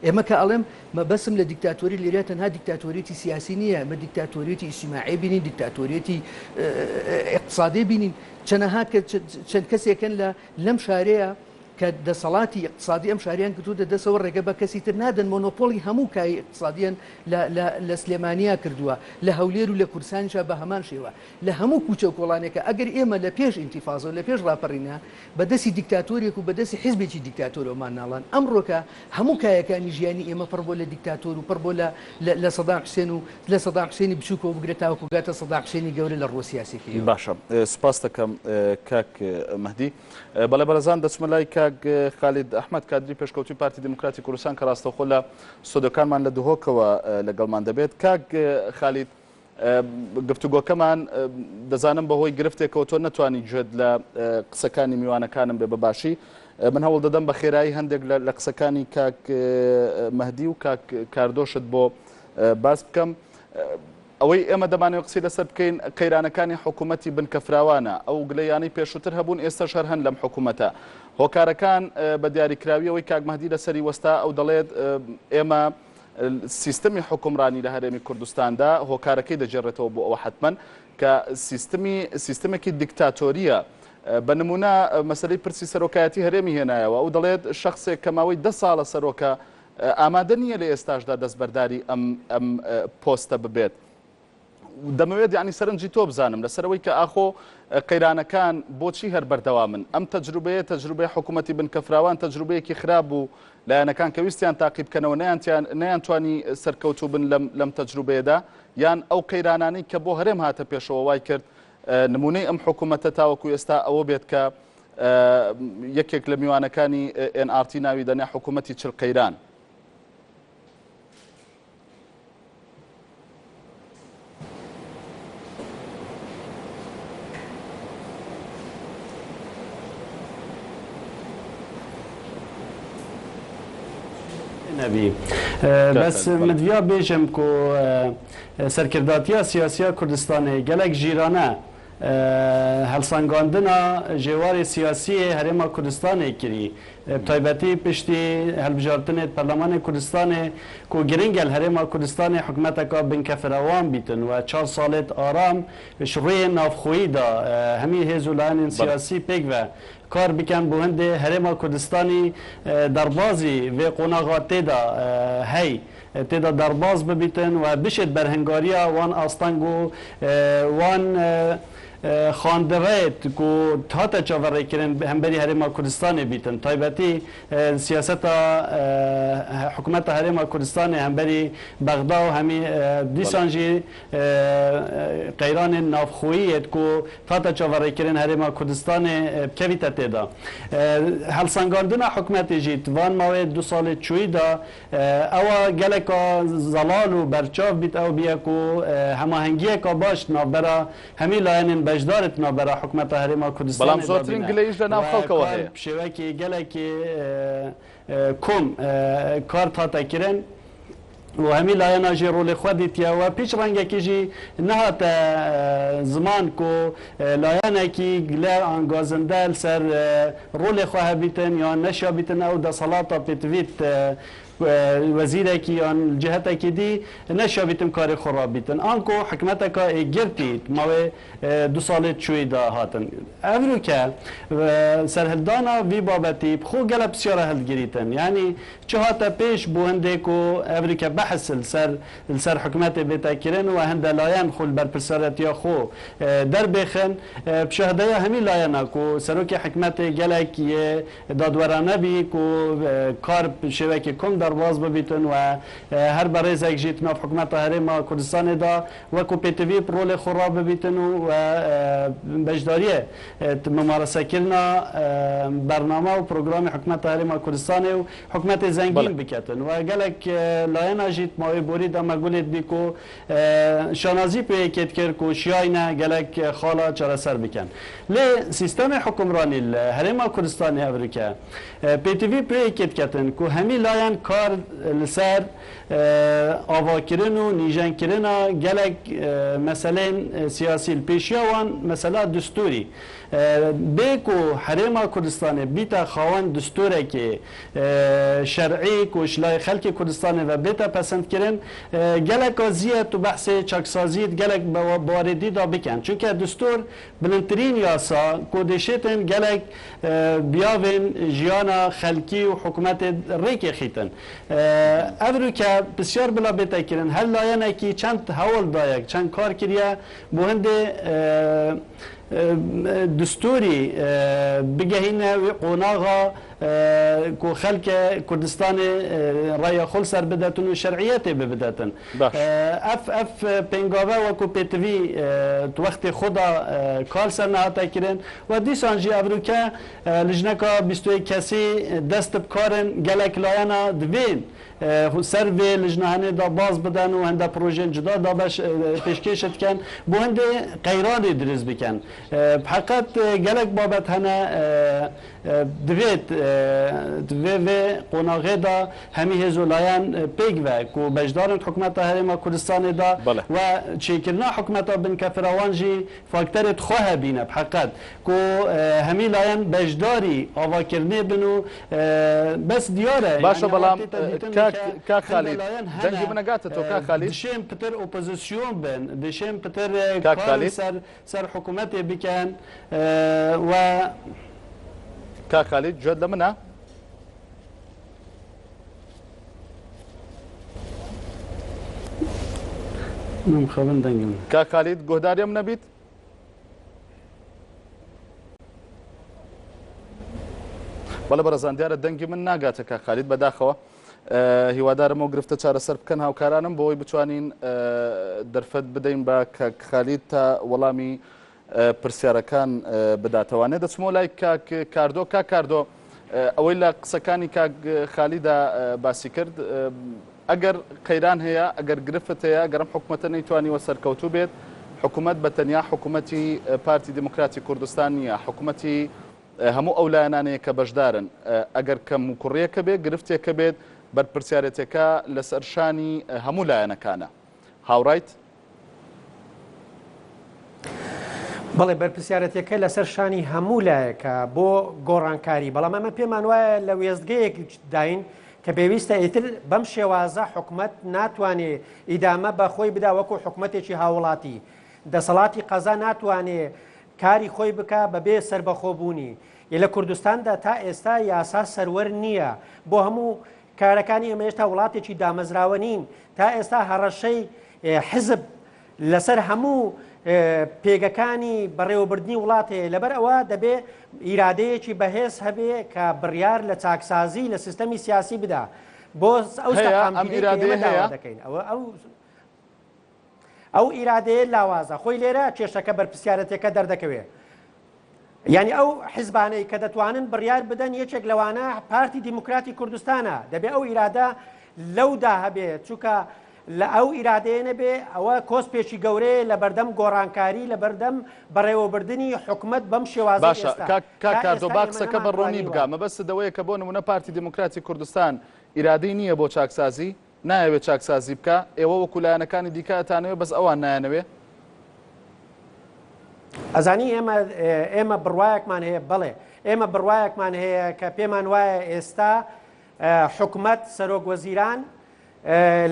ئێمە کە ئەڵێم مەبەسم لە دیکتاتۆری لێرە تەنها دیکتاتۆریەتی سیاسی نییە ئەمە دیکتاتۆریەتی ئیجتیماعی بینین دیکتاتۆریەتی ئیقتسادی بینین چەنەها چەند کەسێکن لە لەم شارەیە کە دەسەڵاتی ئیقتسادی ئەم شاریان گرتووتە دەسەوە ڕێگە بە کەسی تر نادەن مۆنۆپۆڵی هەموو کایەی ئیقتسادیان لە لە لە سلێمانیا کردووە لە هەولێر و لە کوردستانیشا بە هەمان شێوە لە هەموو کوچە و کۆڵانێکا ئەگەر ئێمە لە پێش ئینتیفازە و لە پێش ڕاپەڕینا بە دەستی دیکتاتۆرێک و بە دەستی حیزبێکی دیکتاتۆرەوە مان ناڵان ئەمڕۆکە هەموو کایەکانی ژیانی ئێمە پڕ بووە لە دیکتاتۆر و پڕ بووە لە لە لە سەدام حوسێن و لە سەدام حوسێنی بچووکەوە بگرە تاوەکو گاتە سەدام حوسێنی گەورە لە ڕووە سیاسیەکەیەوە. باشە سوپاست دەکەم کاک مەهدی. بەڵێ بەڕێزان دەچمە لای کاک خالید ئەحمەد کادری پێشکەوتوی پارتی دیموکراتی کوردستان کە ڕاستەوخۆ لە ستۆدیۆکانمان لە دهۆکەوە لەگەڵمان دەبێت. کاک خالید گفتوگۆکەمان دەزانم بەهۆی گرفتێکەوە تۆ نەتوانی گوێت لە قسەکانی میوانەکانم بێ بە باشی من هەوڵ دەدەم بە خێرایی هەندێک لە قسەکانی کاک مەهدی و کاک کاردۆشت بۆ باس بکەم. ئەوەی ئێمە دەمانەوێت قسەی لەسەر بکەین قەیرانەکانی حکوومەتی بنکە فراوانە، ئەو گلەیانەی پێشووتر هەبوون ئێستەش هەر هەن لەم حکوومەتە. هۆکارەکان بە دیاریکراوی ئەوەی کاک مەهدی لەسەری وەستا ئەو دەڵێت ئێمە سیستمی حوکمڕانی لە هەرێمی کوردستاندا هۆکارەکەی دەگێڕێتەوە بۆ ئەوە حەتمەن کە سیستمی سیستمێکی دیکتاتۆرییە. بە نموونە مەسەلەی پرسی سەرۆکایەتی هەرێمی هێنایەوە ئەو دەڵێت شەخسێک کە ماوەی دە ساڵە سەرۆکە ئامادە نییە لە ئێستاشدا دەستبەرداری ئەم ئەم پۆستە ببێت. دەمەوێت یعنی سەرنجی تۆ بزانم لەسەر ئەوەی کە ئاخۆ قەیرانەکان بۆچی هەر بەردەوامن ئەم تەجروبەیە تەجروبەی حکوومەتی بنکەفراوان تەجروبەیەکی خراپ بوو لایەنەکان کە ویستیان تاقی بکەنەوە نەیانتوانی سەرکەوتوو بن لەم لەم تەجروبەیەدا یان ئەو قەیرانانەی کە بۆ هەرێم هاتە پێشەوە وای کرد نمونەی ئەم حکوومەتە تاوەکو ئێستا ئەوە بێت کە یەکێک لە میوانەکانی ئێن ئاڕ تی ناوی دەنێ حکوومەتی 40 قەیران. نەبی بەس مدویا بێژم کو سەرکرداتیا سیاسیا کوردستانێ گەلەک ژیرانە. هەڵسەنگاندنا ژێوارێ سیاسیێ هەرێما کوردستانێ کری ب تایبەتی پشتی هەلبژارتنێت پەرلەمانێ کوردستانێ کو گرنگە ل هەرێما کوردستانێ حکومەتەکا بنکە فرەوان بیتن و چار ساڵێت ئارام ش ڕوێ ناڤخۆیی دا هەمی هێز و لایەنێن سیاسی پێکڤە کار بکەن بۆ هندێ هەرێما کوردستانی دەربازی ڤێ قۆناغا تێدا هەی تێدا دەرباز ببیتن و بشێت بەرهنگارییا وان ئاستەنگ و وان خواندڕێت کو هاتە چاڤەڕێکرن هەمبەری هەرێما کوردستانێ بیتن تایبەتی سیاسەتا حکومەتا هەرێما کوردستانێ هەمبەری بەغدا و هەمی دیسان ژی قەیرانێن ناڤخۆییێت کو هاتە چاڤەڕێکرن هەرێما کوردستانێ بکەڤیتە تێدا. هەڵسەنگاندنا حکومەتێ ژی ڤان ماوەێ دو ساڵێ چووی دا ئەوە گەلەکا زەڵال و بەرچاڤ بیت ئەو بیە کو هەماهەنگیەکا باش ناڤبەرا هەمی لایەنێن بەشدارت ناڤبەرا حکومەتا هەرێما بەڵام کوردستانێ دا زۆرترین بینە گلەییش لە ناو و خەڵکەوە کار هەیە. شێوەکی گەلەکی کۆم کار تاتە کرن و هەمی لایەنا ژی ڕۆلێ خوە دیتیە و پیچ ڕەنگەکی ژی نەهاتە زمان کو لایەنەکی گلە ئان گازندە لسەر ڕۆلێ خوە هەبیتن یان نەشیابیتن ئەو دەسەڵاتا پێتڤیت وەزیرەکی یان جهتەکی دی نەشیابیتن کارێ خوە ڕابیتن ئانکۆ حکمەتەکا ئێ گرتی ماوێ دو ساڵێ چووی دا هاتن. ئەڤروکە سەرهلدانا ڤی بابەتی بخۆ گەلە پسیارە هەلدگریتن. یانی چ هاتە پێش بۆ هندێ کو ئەڤروکە بەحس لسەر لسەر حکومەتێ بێتە کرن و هندە لایەن خو لبەرپرسیارەتیا خۆ دەربێخن. بشاهدەیا هەمی لایەنا کو سەرۆکێ حکمەتێ گەلەک یێ دادوەرانە بی کو کار شێوەکی کۆم دەرباز ببیتن و هەر بەڕێزەک ژی تناف حکومەتا هەرێما کوردستانێ دا وەکو پێتڤی ڕۆلێ خۆ ڕاببیتن و بەشداریێ ممارەسەکردنا بەرنامە و پرۆگرامی حکومەتا هەرێما کوردستانێ و حکومەتێ زەنگین بکەتن و گەلەک لایەنا ژیت ماوەی بۆری دا مەگولێت بی کو شانازی پێ یەکێت کرد کو شیاینە گەلەک خاڵا چارەسەر بکەن. لێ سیستەمێ حوکمڕانی لە هەرێما کوردستانێ ئەڤرکە پێتڤی پێ یەکێت کەتن کو هەمی لایەن کار لسەر ئاڤاکرن و نیژەنکرنا گەلەک مەسەلەێن سیاسی ل پێشیا وان مەسەلا دستوری بێ کو هەرێما کوردستانێ بیتە خاوەن دستورەکێ شەرعی کو ش لای خەلکێ کوردستانێ ڤە بێتە پەسەند کرن گەلەکا زیە تو بەحسێ چاکسازیت گەلەک بوارێ دی دا بکەن چونکە دستور بلندترین یاسا کو دێشێتن گەلەک بیاڤێن ژیانا خەلکی و حکومەتێ ڕێکێ خیتن. ئەڤروکە پسیار بلا بێتە کرن هەر لایەنەکی چەند هەوڵ دایەک چەند کار کریە بۆ هندێ دستوری بگەهینە وی قۆناغا کو خەلکێ کوردستانێ ڕەیا خۆ لسەر بدەتن و شەرعیەتێ ببدەتن. باش. ئەف ئەف پێنگاڤە وەکو پێتڤی ت وەختێ خۆدا کار سەر نەهاتە کرن و دیسان ژی ئەڤروکە لجنەکا 21 کەسی دەست بکارن گەلەک لایەنا دڤێن سەر ڤێ لجنەهەنێ دا باز بدەن و هەندە پرۆژێن جودا دابەش پێشکێشت کەن بۆ هەندێ قەیرانێ دروست بکەن. بحەقەت گەلەک بابەت هەنە دڤێت ڤێ ڤێ قۆناغێ دا هەمی هێز و لایەن پێکڤە کو بەشدارن حکومەتا هەرێما کوردستانێ دا و چێکردنا حکومەتا بنکە فراوان ژی فاکتەرێت خۆ هەبینە بحەقەت کو هەمی لایەن بەشداری ئاڤاکردنێ بن و بەس دیارە باشە یانی بەڵام ئەوە تێتە دیتن کاک کە کاک هەندە خالید لایەن دەنگی هەنە من ئەگاتە تۆ کاک خالید؟ دشێن پتر ئۆپۆزیسیۆن بن دشێن پتر کاک کار خالید؟ سەر سەر حکومەتێ بکەن و. کاک خالید گوێت لە منە؟ مخابن دەنگم. کاک خالید گۆهداریم نەبیت؟ بەڵێ بەڕێزان دیارە دەنگی من ناگاتە کاک خالید بەداخەوە هیوادارم ئەو گرفتە چارەسەر بکەن هاوکارانم بۆی بتوانین دەرفەت بدەین بە کاک خالید تا وەڵامی پرسیارەکان بداتەوانێ دەچمەوە لای کاک کاردۆ کاک کاردۆ ئەوەی لە قسەکانی کاک خالیدا باسی کرد ئەگەر قەیران هەیە ئەگەر گرفت هەیە گەرم حکوومەتە نەیتوانیوە سەرکەوتوو بێت حکوومەت بە تەنیا حکوومەتی پارتی دیموکراتی کوردستان نییە حکوومەتی هەموو ئەو لایەنانەیە کە بەشدارن ئەگەر کەم و کوڕیەکە بێت گرفتێکە بێت بەرپرسیارەتەکە لەسەر شانی هەموو لایەنەکانە هاوڕایت؟ بەڵێ بەرپرسیارەتیەکە لەسەر شانی هەموو لایەکە بۆ گۆڕانکاری، بەڵام ئەمە پێمان وایە لە وێستگەیەک داین کە پێویستە ئیتر بەم شێوازە حکومەت ناتوانێ ئیدامە بە خۆی بدا وەکو حکومەتێکی هاوڵاتی، دەسەڵاتی قەزا ناتوانێ کاری خۆی بکا بەبێ سەربەخۆبوونی. لە کوردستاندا تا ئێستا یاسا سەروەر نییە بۆ هەموو کارەکانی ئێمە هێشتا وڵاتێکی دامەزراوە نین، تا ئێستا هەڕەشەی حزب لەسەر هەموو پێگەکانی بەڕێوەبردنی وڵات هەیە، لەبەر ئەوە دەبێ ئیرادەیەکی بەهێز هەبێ کە بڕیار لە چاکسازی لە سیستەمی سیاسی بدا بۆ ئەو سەقامگیریەی کە ئێمە داوا دەکەین. ئەوە ئەو ئەو ئیرادەیە لاوازە، خۆی لێرە کێشەکە بەرپرسیارەتیەکە دەردەکەوێ. یانی ئەو حزبانەی کە دەتوانن بڕیار بدەن یەکێک لەوانە پارتی دیموکراتی کوردستانە، دەبێ ئەو ئیرادە لەودا هەبێ، چونکە لە ئەو ئیرادەیە نەبێ ئەوە کۆسپێکی گەورەیە لە بەردەم گۆڕانکاری، لە بەردەم بەڕێوەبردنی حکومەت بەم شێوازەی باشە ئێستا. کاک تا کاردۆ ئێستا با ئێمە قسەکە بە ڕوونی نەمانتوانیوە. بگا، مەبەستت ئەوەیە کە بۆ نموونە پارتی دیموکراتی کوردستان ئیرادەی نییە بۆ چاکسازی؟ نایەوێ چاکسازی بکا، ئێوە وەکو لایەنەکانی دیکە ئەتانەوێ بەس ئەوان نایانەوێ؟ ئەزانی ئێمە ئێمە بڕوایەکمان هەیە بەڵێ ئێمە بڕوایەکمان هەیە کە پێمان وایە ئێستا حکومەت سەرۆک وەزیران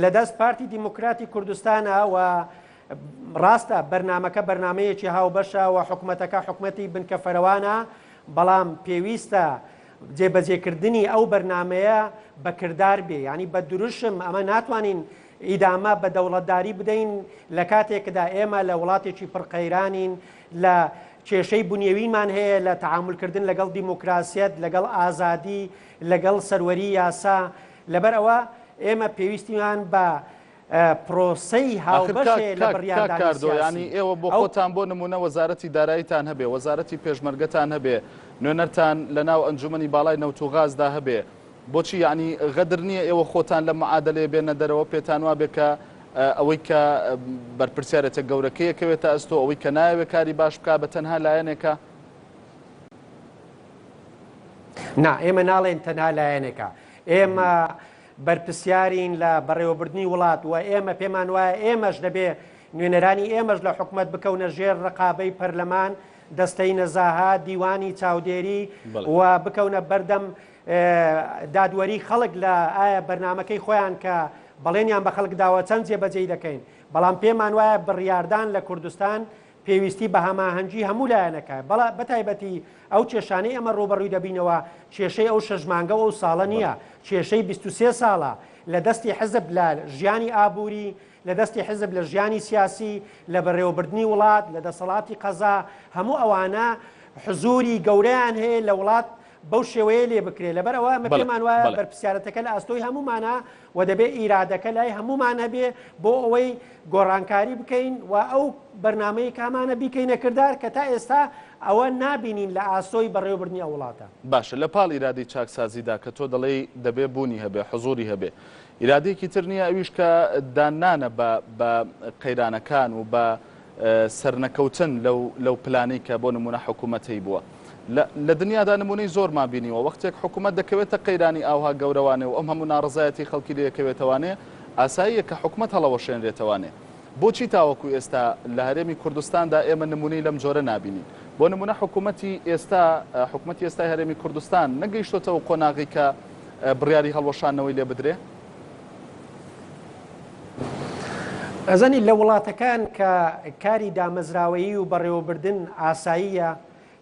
لەدەست پارتی دیموکراتی کوردستانە و ڕاستە بەرنمەکە بەرنمەیەکی هاوبەشە و حکومەتەکە حکومەتی بنکە فەرەوانە بەڵام پێویستە جێبەجێکردنی ئەو بەرنامەیە بە کردار بێ، یانی بە دروشم ئەمە ناتوانین ئیدامە بە دەوڵەتداری بدەین لە کاتێکدا ئێمە لە وڵاتێکی پڕ قەیرانین، لە کێشەی بنیەویمان هەیە لە تەعامولکردن لەگەڵ دیموکراسیەت، لەگەڵ ئازادی، لەگەڵ سەروەری یاسا، لەبەر ئەوە ئێمە پێویستیمان بە پرۆسەی ئاخر هاوبەش کاک هەیە لە کاک کاک بڕیاردانی کاردۆ یانی سیاسی. ئێوە بۆ ئەو. خۆتان بۆ نموونە وەزارەتی داراییتان هەبێ، وەزارەتی پێشمەرگەتان هەبێ، نوێنەرتان لە ناو ئەنجومەنی باڵای نەوت و غازدا هەبێ، بۆچی یانی غەدر نییە ئێوە خۆتان لەم معادەلەیە بێنە دەرەوە پێتان وابێ کە ئەوەی کە بەرپرسیارێتە گەورەکەی ئەکەوێتە ئەستۆ، ئەوەی کە نایەوێ کاری باش بکا بە تەنها لایەنێکە؟ نا ئێمە ناڵێین تەنها لایەنێکە. ئێمە بەرپرسیارین لە بەڕێوەبردنی وڵات و ئێمە پێمان وایە ئێمەش دەبێ نوێنەرانی ئێمەش لە حکومەت بکەونە ژێر ڕقابەی پەرلەمان، دەستەی نەزاهە، دیوانی چاودێری و بکەونە بەردەم دادوەری خەڵک لە ئایا بەرنامەکەی خۆیان کە بەڵێنیان بە خەڵک داوە چەند جێبەجێی دەکەین. بەڵام پێمان وایە بڕیاردان لە کوردستان پێویستی بە هەماهەنگی هەموو لایەنەکە، بەڵا بەتایبەتی ئەو کێشانەی ئێمە ڕووبەڕووی دەبینەوە کێشەی ئەو شەش مانگە و ئەو ساڵە نییە، کێشەی 23 ساڵە لە دەستی حزب لە ژیانی ئابووری، لە دەستی حزب لە ژیانی سیاسی، لە بەڕێوەبردنی وڵات، لە دەسەڵاتی قەزا، هەموو ئەوانە حزووری گەورەیان هەیە لە وڵات بەو شێوەیە لێ بکرێ، لەبەر ئەوە ئەمە پێمان وایە بەرپرسیارەتەکە لە ئەستۆی هەموومانە و دەبێ ئیرادەکە لای هەموومان هەبێ بۆ ئەوەی گۆڕانکاری بکەین و ئەو بەرنامەی کامانە بیکەینە کردار کە تا ئێستا ئەوە نابینین لە ئاسۆی بەڕێوەبردنی ئەو وڵاتە. باشە لە پاڵ ئیرادەی چاکسازیدا کە تۆ دەڵێی دەبێ بوونی هەبێ، حزووری هەبێ، ئیرادەیەکی تر نییە ئەویش کە داننانە بە بە قەیرانەکان و بە سەرنەکەوتن لەو لەو پلانەی کە بۆ نموونە حکوومەت هەیبووە. لە لە دنیادا نموونەی زۆرمان بینیوە وەختێک حکوومەت دەکەوێتە قەیرانی ئاوها گەورەوانێ و ئەم هەموو ناڕەزایەتی خەڵکی لێ ئەکەوێتەوانێ ئاساییە کە حکومەت هەڵەوەشێنرێتەوانێ. بۆچی تاوەکو ئێستا لە هەرێمی کوردستاندا ئێمە نموونەی لەم جۆرە نابینین؟ بۆ نموونە حکوومەتی ئێستا حکومەتی ئێستای هەرێمی کوردستان نەگەیشتۆتە ئەو قۆناغەی کە بڕیاری هەڵوەشاندنەوەی لێ بدرێ؟ ئەزانی لە وڵاتەکان کە کاری دامەزراوەیی و بەڕێوەبردن ئاساییە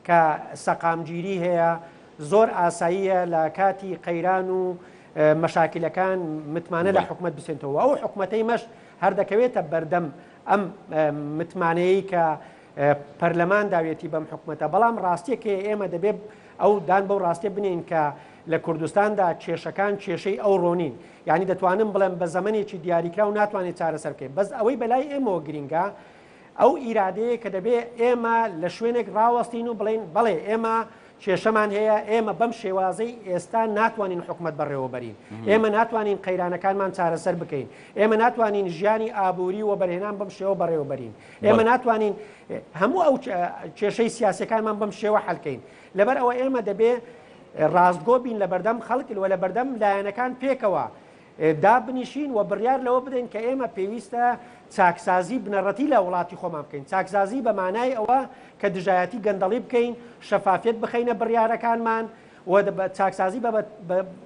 کە سەقامگیری هەیە زۆر ئاساییە لە کاتی قەیران و مەشاکلەکان متمانە لە حکومەت بسێنتەوە ئەو حکومەتەی مەش هەر دەکەوێتە بەردەم ئەم متمانەیە کە پەرلەمان داویەتی بەم حکومەتە، بەڵام ڕاستیەک هەیە ئێمە دەبێ ئەو دان بەو ڕاستیە بنێین کە لە کوردستاندا کێشەکان کێشەی ئەوڕۆ نین، یانی دەتوانم بڵێم بە زەمەنێکی دیاریکراو ناتوانێت چارەسەر بکەین، بەس ئەوەی بەلای ئێمەوە گرینگە ئەو ئیرادەیە کە دەبێ ئێمە لە شوێنێک ڕاوەستین و بڵێین بەڵێ ئێمە کێشەمان هەیە، ئێمە بەم شێوازەی ئێستا ناتوانین حکومەت بەڕێوەبەرین، ئێمە ناتوانین قەیرانەکانمان چارەسەر بکەین، ئێمە ناتوانین ژیانی ئابووری و وەبەرهێنان بەم شێوە بەڕێوەبەرین، ئێمە ناتوانین هەموو ئەو کێشەی سیاسەکانمان بەم شێوە حەلکەین. لەبەر ئەوە ئێمە دەبێ ڕاستگۆ بین لە بەردەم خەڵک و لە بەردەم لایەنەکان پێکەوە. دابنیشین و بڕیار لەوە بدەین کە ئێمە پێویستە چاکسازی بنەڕەتی لە وڵاتی خۆمان بکەین. چاکسازی بە مانای ئەوە کە دژایەتی گەندەڵی بکەین، شەفافیەت بخەینە بڕیارەکانمان و چاکسازی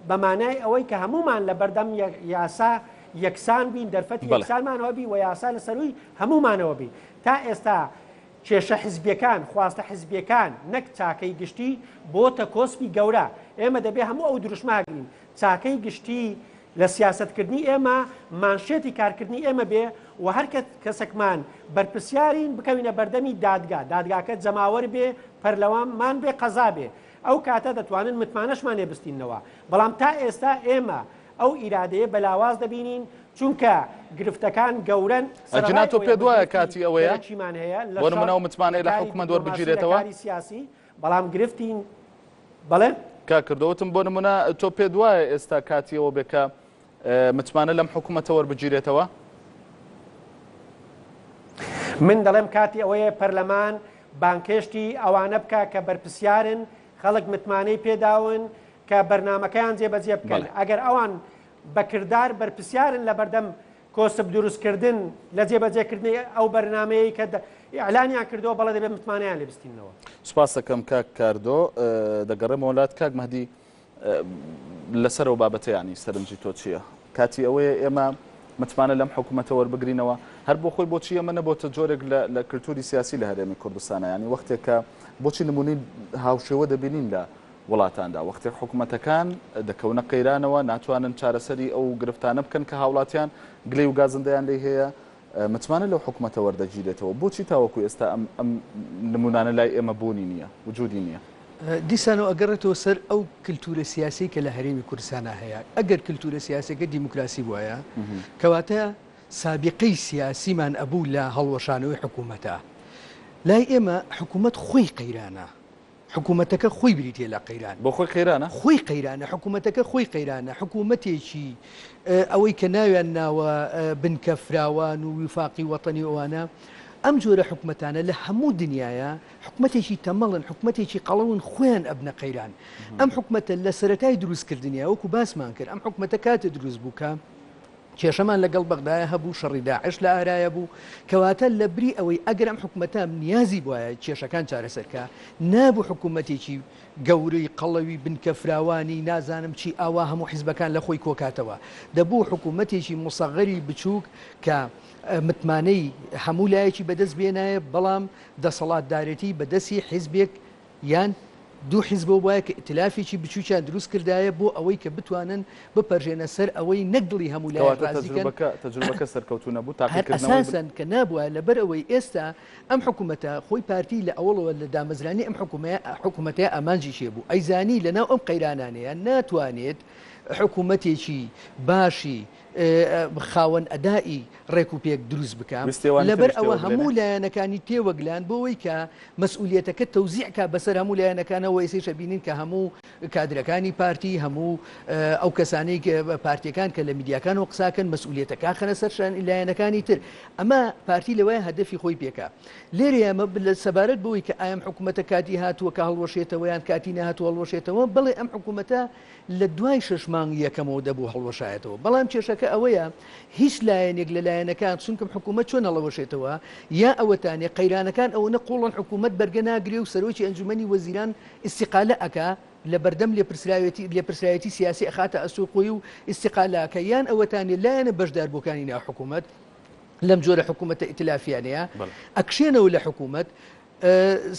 بە مانای ئەوەی کە هەموومان لە بەردەم یاسا یەکسان بین، دەرفەتی یەکسانمان هەبی و یاسا لە سەرووی هەموومانەوە بی. تا ئێستا کێشە حزبیەکان، خواستە حزبیەکان نەک چاکەی گشتی بۆتە کۆسپی گەورە. ئێمە دەبێ هەموو ئەو دروشمە هەگرین. چاکەی گشتی لە سیاسەتکردنی ئێمە مانشێتی کارکردنی ئێمە بێ و هەر کەسەکمان بەرپرسیارین بکەوینە بەردەمی دادگا، دادگاکە جەماوەر بێ، پەرلەمان بێ، قەزا بێ. ئەو کاتە دەتوانن متمانەشمان لێ بستیننەوە. بەڵام تا ئێستا ئێمە ئەو ئیرادەیە بە لاواز دەبینین، چونکە گرفتەکان گەورەن، ئەگینا سەرەڕای تۆ ئەوەی پێت ئێمە وایە گرفتی کاتی ئەوەیە دەرەکیمان هەیە لە بۆ شەڕ، نمونە ئەو لە متمانەیە لە کاری حکومەت دیپلۆماسی، لە وەربگیرێتەوە؟ کاری سیاسی، بەڵام گرفتی بەڵێ؟ کاک کردۆ وتم بۆ نمونە تۆ پێت وایە ئێستا کاتی ئەوە بێ کە متمانە لەم حکومەتە وەربگیرێتەوە؟ من دەڵێم کاتی ئەوەیە پەرلەمان بانگهێشتی ئەوانە بکا کە بەرپرسیارن، خەڵک متمانەی پێداون کە بەرنامەکەیان جێبەجێ بکەن. ئەگەر ئەوان بە کردار بەرپرسیارن لەبەردەم کۆسپ دروستکردن لە جێبەجێکردنی ئەو بەرنامەیەی کە ئیعلانیان کردووە، بەڵێ دەبێت متمانەیان لێ بستیننەوە. سوپاست دەکەم کاک کاردۆ. دەگەڕێمەوە لات کاک مەهدی، لەسەر ئەو بابەتە یانی سەرنجی تۆ چییە؟ کاتی ئەوەیە ئێمە متمانە لەم حکوومەتە وەربگرینەوە؟ هەر بۆ خۆی بۆچی ئەمە نەبۆتە جۆرێک لە کلتوری سیاسی لە هەرێمی کوردستانە؟ یانی وەختێک کە بۆچی نموونەی هاوشێوە دەبینین لە وڵاتاندا وەختێک حکومەتەکان دەکەونە قەیرانەوە ناتوانن چارەسەری ئەو گرفتانە بکەن کە هاوڵاتیان گلەی و گازندەیان لێی هەیە متمانە لەو حکومەتە وەردەگیرێتەوە بۆچی تاوەکو ئێستا ئەم ئەم نمونانە لای ئێمە بوونی نییە وجودی نییە؟ دیسانەوە ئەگەڕێتەوە سەر ئەو کلتورە سیاسیەی کە لە هەرێمی کوردستانا هەیە، ئەگەر کلتورە سیاسیەکە دیموکراسی بوایە کەواتە سابیقەی سیاسیمان ئەبوو لە هەڵوەشانەوەی حکومەتە. لای ئێمە حکومەت خۆی قەیرانە. حکوومەتەکە خۆی بریتییە لە قەیران. بۆ خۆی قەیرانە؟ خۆی قەیرانە، حکوومەتەکە خۆی قەیرانە، حکوومەتێکی ئەوەی کە ناویان ناوە بنکە فراوان و ویفاقی وەتەنی و ئەوانە، ئەم جۆرە حکومەتانە لە هەموو دنیایا حکومەتێکی تەمەڵن، حکومەتێکی قەڵەون خۆیان ئەبنە قەیران. ئەم حکومەتە لە سەرەتای دروستکردنیا وەکو باسمان کرد ئەم حکومەتە کاتێ دروست بوو کە کێشەمان لەگەڵ بەغدایە هەبوو، شەڕی داعش لە ئارایە بوو، کەواتە لە بری ئەوەی ئەگەر ئەم حکومەتە نیازی بوایە کێشەکان چارەسەر کا، نابوو حکومەتێکی گەورەی قەڵەوی بنکە فراوانی نازانم چی ئاوا هەموو حیزبەکان لە خۆی کۆکاتەوە، دەبوو حکومەتێکی موسەغەری بچووک کە متمانەی هەموو لایەکی بەدەست بێنایە، بەڵام دەسەڵاتدارێتی بەدەستی حیزبێک یان دوو حیزبەوە بوایە کە ئیتلافێکی بچووکیان دروست کردایە بۆ ئەوەی کە بتوانن بپەرژێنە سەر ئەوەی نەک دڵی هەموو لایەک کەواتە ڕازی کەن. تەجروبەکە تەجروبەکە سەرکەوتوو نەبوو، هەر تاقیکردنەوەی بن. ئەساسەن کە نابوایە لەبەر ئەوەی ئێستا ئەم حکوومەتە خۆی پارتی لە ئەوەڵەوە لە دامەزرانی ئەم حکوومەیە حکوومەتەیە ئامانجی چێ بوو ئەیزانی لەناو ئەم قەیرانانەیە ناتوانێت حکوومەتێکی باشی خاوەن ئەدائی ڕێک و پێک دروست بکا ویستی ئەوانی لەبەر تریش ئەوە تێوەبلێنێ. هەموو لایەنەکانی تێوەگلان بۆ ئەوەی کە مەسئولیەتەکە تەوزیع کا بەسەر هەموو لایەنەکانەوە ئێستەیش ئەبینین کە هەموو کادرەکانی پارتی هەموو ئەو کەسانەی پارتیەکان کە لە میدیاکانەوە قساکەن مەسئولیەتەکە خەنە سەر شانی لایەنەکانی تر ئەمە پارتی لەوەیە هەدەفی خۆی پێکا لێرەیە ئەمە سەبارەت بەوەی کە ئایا ئەم حکوومەتە کاتی هاتووە کە هەڵوەشێتەوە یان کاتی نەهاتووە هەڵوەشێتەوە بەڵێ ئەم حکوومەتە لە دوای شەش مانگی یەکەمەوە دەبوو هەڵوەشایەتەوە، بەڵام کێشەکە ئەوەیە هیچ لایەنێک لە لایەنەکان، چونکم حکوومەت چۆن هەڵەوەشێتەوە، یا ئەوەتانێ قەیرانەکان ئەوەنە قووڵن حکوومەت بەرگە ناگرێ و سەرۆکی ئەنجوومەنی وەزیران ئیستیقالە ئەکا لە بەردەم لێپرسراوێتی لێپرسراوێتی سیاسی ئەخاتە ئەستۆی خۆی و ئیستیقالە ئەکا، یان ئەوەتانێ لایەنە بەشداربووەکانی ناو حکوومەت لەم جۆرە حکوومەتە ئیتلافیانەیە ئەکشێنەوە لە حکوومەت.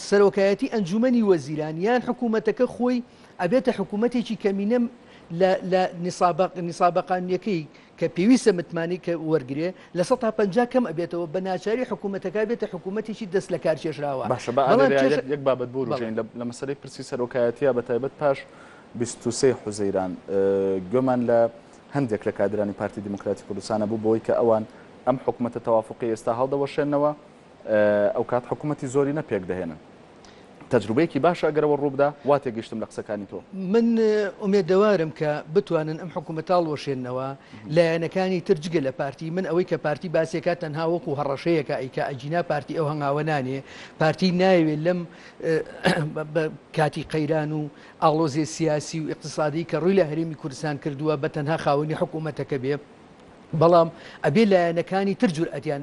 سەرۆکایەتی ئەنجومەنی وەزیران یان حکومەتەکە خۆی ئەبێتە حکومەتێکی کەمینە لە لە نیسابە نیسابە قانونیەکەی کە پێویستە متمانەی کە وەرگرێ 50% کەم ئەبێتەوە بە ناچاری حکومەتەکە بێتە حکومەتێکی دەست لە کار کێشراوە باشە با بەڵام ئەلێرەیا کێشە یەک یەک بابەت بەڵێ بوروژێین لە لە مەسەلەی پرسی سەرۆکایەتیە بە تایبەت پاش 23 حوزەیران گوێمان لە هەندێک لە کادرانی پارتی دیموکراتی کوردستانە بوو بەوەی کە ئەوان ئەم حکومەتە تەوافقی ئێستا هەڵدەوەشێنەوە ئەوکات حکومەتی زۆرینە پێکدەهێنن. تەجروبەیەکی باشە ئەگەر ئەوە ڕووبدا، وا تێگەیشتم لە قسەکانی تۆ. من ئومێدەوارم کە بتوانن ئەم حکوومەتە هەڵوەشێننەوە، لایەنەکانی تر جگە لە پارتی، من ئەوەی کە پارتی باسیەکات تەنها وەکو هەڕەشەیەکە ئەیکا ئەگینا پارتی ئەو هەنگاوە نانێ، پارتی نایەوێ لەم کاتی قەیران و ئاڵۆزێ سیاسی و ئیقتسادی کە ڕووی لە هەرێمی کوردستان کردووە بە تەنها خاوەنی حکوومەتەکە بێ. بەڵام ئەبێ لایەنەکانی تر جورئەتیان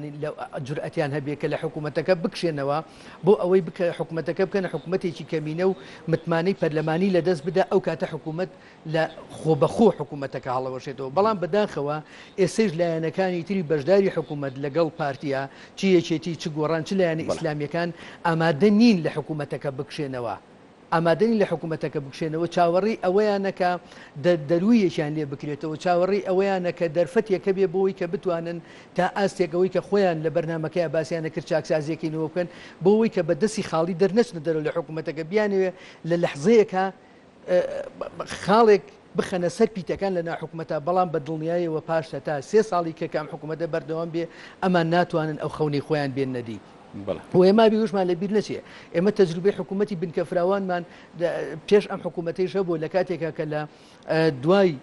جورئەتیان هەبێ کە لە حکوومەتەکە بکشێنەوە بۆ ئەوەی بکە حکوومەتەکە بکەنە حکوومەتێکی کەمینە و متمانەی پەرلەمانی لەدەست بدا ئەو کاتە حکوومەت لە خۆبەخۆ حکوومەتەکە هەڵەوەشێتەوە بەڵام بەداخەوە ئێستەیش لایەنەکانی تری بەشداری حکوومەت لەگەڵ پارتیا چ یەکێتی چ گۆڕان چ لایەنە ئیسلامیەکان ئامادە نین لە حکوومەتەکە بکشێنەوە. ئامادە نین لە حکومەتەکە بکشێنەوە، چاوەڕێی ئەوەیانە کە دەروویەکیان لێ بکرێتەوە، چاوەڕێی ئەوەیانە کە دەرفەتێک هەبێ بۆ ئەوەی کە بتوانن تا ئاستێک ئەوەی کە خۆیان لە بەرنامەکەیا باسیان ئەکرد چاکسازییەکەی نوێ بکەن، بۆ ئەوەی کە بە دەستی خاڵی دەرنەچنە دەرەوە لە حکومەتەکە، بیانەوێ لە لەحزەیەکا خاڵێک بخەنە سەر پیتەکان لە ناو حکومەتا، بەڵام بە دڵنیایەوە پاش هەتا سێ ساڵی کە کە ئەم حکومەتە بەردەوام بێ ئەمان ناتوانن ئەو خەونەی خۆیان بێننە دی. و ئێمە بێ وشمان لە بیر نەچێ ئێمە تەجروبەی حکوومەتی بنکە فراوانمان پێش ئەم حکوومەتەیش هەبوو لە کاتێکا کە لە دوای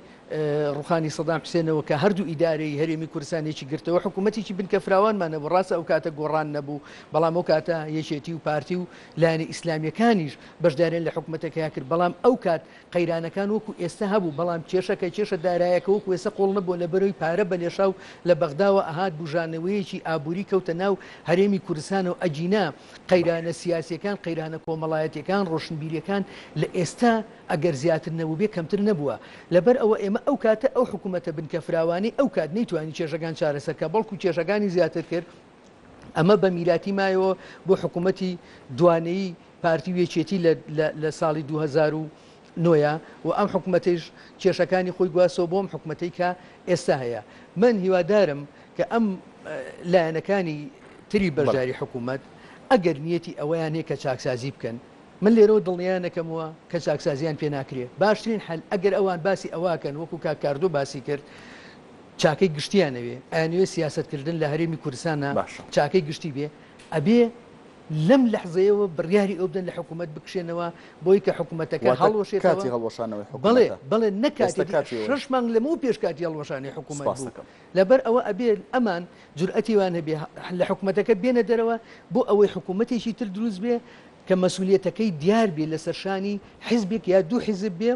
ڕوخانی سەدام حسێنەوە کە هەردوو ئیدارەی هەرێمی کوردستان یەکی گرتەوە حکوومەتێکی بنکە فراوانمان نەبوو ڕاستە ئەو کاتە گۆڕان نەبوو بەڵام ئەو کاتە یەکێتی و پارتی و لایەنە ئیسلامیەکانیش بەشداریان لە حکوومەتەکەیا کرد بەڵام ئەو کات قەیرانەکان وەکو ئێستا هەبوو، بەڵام کێشەکە کێشە دارایەکە وەکو ئێستا قوڵ نەبووە، لەبەرئەوەی پارە بە لێشاو لە بەغداوە ئەهات، بوژانەوەیەکی ئابووری کەوتە ناو هەرێمی کوردستانەوە، ئەگینا قەیرانە سیاسیەکان، قەیرانە کۆمەڵایەتیەکان، ڕۆشنبیریەکان لە ئێستا ئەگەر زیاتر نەبووبێ کەمتر نەبووە. لەبەر ئەوە ئێمە ئەو کاتە ئەو حکومەتە بنکە فراوانەی ئەو کات نەیتوانی کێشەکان چارەسەر کا، بەڵکو کێشەکانی زیاتر کرد، ئەمە بە میراتی مایەوە بۆ حکومەتی دوانەیی پارتی و یەکێتی لە ساڵی 2009 ە و ئەم حکومەتەیش کێشەکانی خۆی گواستەوە بۆ ئەم حکومەتەی کە ئێستا هەیە. من هیوادارم کە ئەم لایەنەکانی تری بەشداری حکومەت ئەگەر نیەتی ئەوەیان هەیە کە چاکسازی بکەن، من لێرەوە دڵنیایان ئەکەمەوە کە چاکسازیان پێ ناکرێ. باشترین حەل ئەگەر ئەوان باسی ئەوە ئەکەن وەکو کاک کاردۆ باسی کرد چاکەی گشتیان ئەوێ، ئەیانەوێ سیاسەتکردن لە هەرێمی کوردستانا چاکەی گشتی بێ، ئەبێ لەم لەحزەیەوە بڕیاری ئەو بدەن لە حکوومەت بکشێنەوە بۆی کە حکوومەتەکە واتە هەڵوەشێتەوە. کاتی هەڵوەشانەوەی بەڵێ حکوومەتە. بەڵێ نەک ئێستا کاتی کاتی ئەوەیە. شەش مانگ لەمەو پێش کاتی هەڵوەشانەی حکوومەت سپاست بوو. دەکەم. لەبەر ئەوە ئەبێ ئەمان جورئەتی وان هەبێ لە حکوومەتەکە بێنە دەرەوە بۆ ئەوەی حکوومەتێکی تر دروست بێ کە مەسئولیەتەکەی دیار بێ لەسەر شانی حیزبێک یا دوو حیزب بێ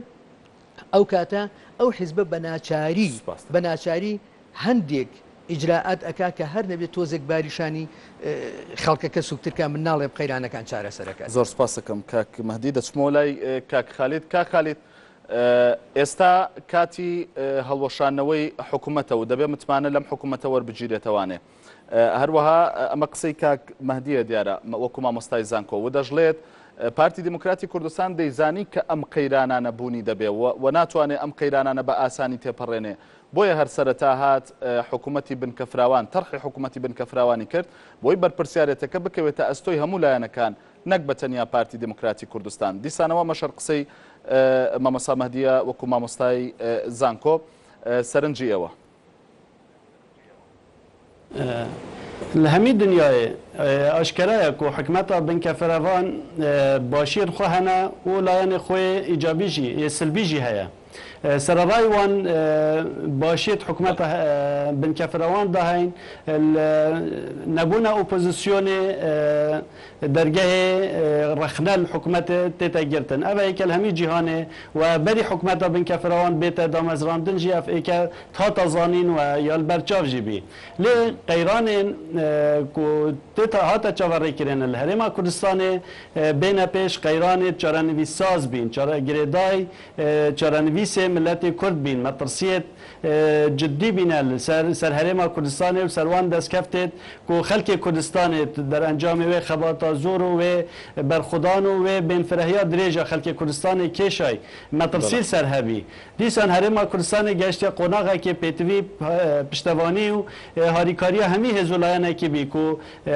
ئەو کاتە ئەو حیزبە بە ناچاری سپاست بە دەکەم. ناچاری هەندێک ئیجرائات ئەکا کە هەر نەبێ تۆزێک باری شانی خەڵکەکە سوکتر کا، من ناڵێم قەیرانەکان چارەسەر ئەکات. زۆر سپاست دەکەم کاک مەهدی، دەچمەوە لای کاک خالید. کاک خالید ئێستا کاتی هەڵوەشاندنەوەی حکومەتە و دەبێ متمانە لەم حکومەتە وەربگیرێتەوانێ. هەروەها ئەمە قسەی کاک مەهدیە دیارە وەکو مامۆستای زانکۆ و دەشڵێت پارتی دیموکراتی کوردستان دەیزانی کە ئەم قەیرانانە بوونی دەبێ و ناتوانێ ئەم قەیرانانە بە ئاسانی تێپەڕێنێ بۆیە هەر سەرەتا هات حکوومەتی بنکە فراوان تەرحی حکوومەتی بنکە فراوانی کرد بۆی بەرپرسیارێتەکە بکەوێتە ئەستۆی هەموو لایەنەکان نەک بە تەنیا پارتی دیموکراتی کوردستان. دیسانەوە ئەمەش هەر قسەی مامۆستا مەهدیە وەکو مامۆستای زانکۆ. سەرنجی ئێوە؟ لە هەمی دنیایێ ئاشکەرایە کو حکومەتا بنکە فرەڤان باشیێن خوە هەنە و لایەنێ خوەێ ئیجابی ژی یێ سلبی ژی هەیە. سەرەڕای وان باشیێت حکومەتا بنکە فرەوان دا هەین نەبوونە ئۆپۆزیسیۆنێ دەرگەهێ ڕەخنە ل حکومەتێ تێتە گرتن. ئەڤ ئێکە ل هەمی جیهانێ و بەری حکومەتا بنکە فرەوان بێتە دامەزراندن ژی ئەف ئێکە تاتە زانین و یا ل بەر چاڤ ژی بی. لێ قەیرانێن کو تێتە هاتە چاڤەڕێ کرێن ل هەرێما کوردستانێ بێنە پێش قەیرانێت چارەنڤیسساز بین، چارە گرێدای چارەنڤیسێ ملەتێ کورد بین، مەترسیێت جدی بینە ل سەر سەر هەرێما کوردستانێ و سەر وان دەسکەفتێت کو خەلکێ کوردستانێ دەرئەنجامێ وێ خەباتا زۆر و وێ بەرخودان و وێ بێنفرەهیا درێژا خەلکێ کوردستانێ کێشای مەترسی ل سەر هەبی. دیسان هەرێما کوردستانێ گەشتیە قۆناغەکێ پێتڤی پشتەڤانی و هاریکارییا هەمی هێز و لایەنەکی بی کو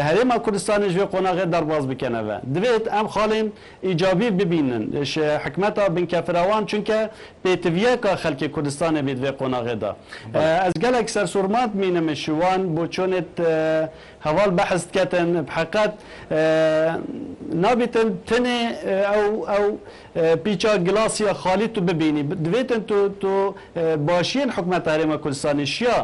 هەرێما کوردستانێ ژ وێ قۆناغێ دەرباز بکەنەڤە. دڤێت ئەم خاڵێن ئیجابی ببینن ژ حکمەتا بنکە فراوان چونکە پێتڤیەکا خەلکێ کوردستانێ بێت ڤێ قۆناغێ. قۆناغێ دا. ئەز گەلەک سەرسوڕمات مینم ژ وان بۆچۆنێت هەڤال بەحس دکەتن بحەقەت نابیتن تنێ ئەو ئەو پیچا گلاسیا خالی تو ببینی دڤێتن تو تو باشیێن حکومەتە هەرێما کوردستانێ شیا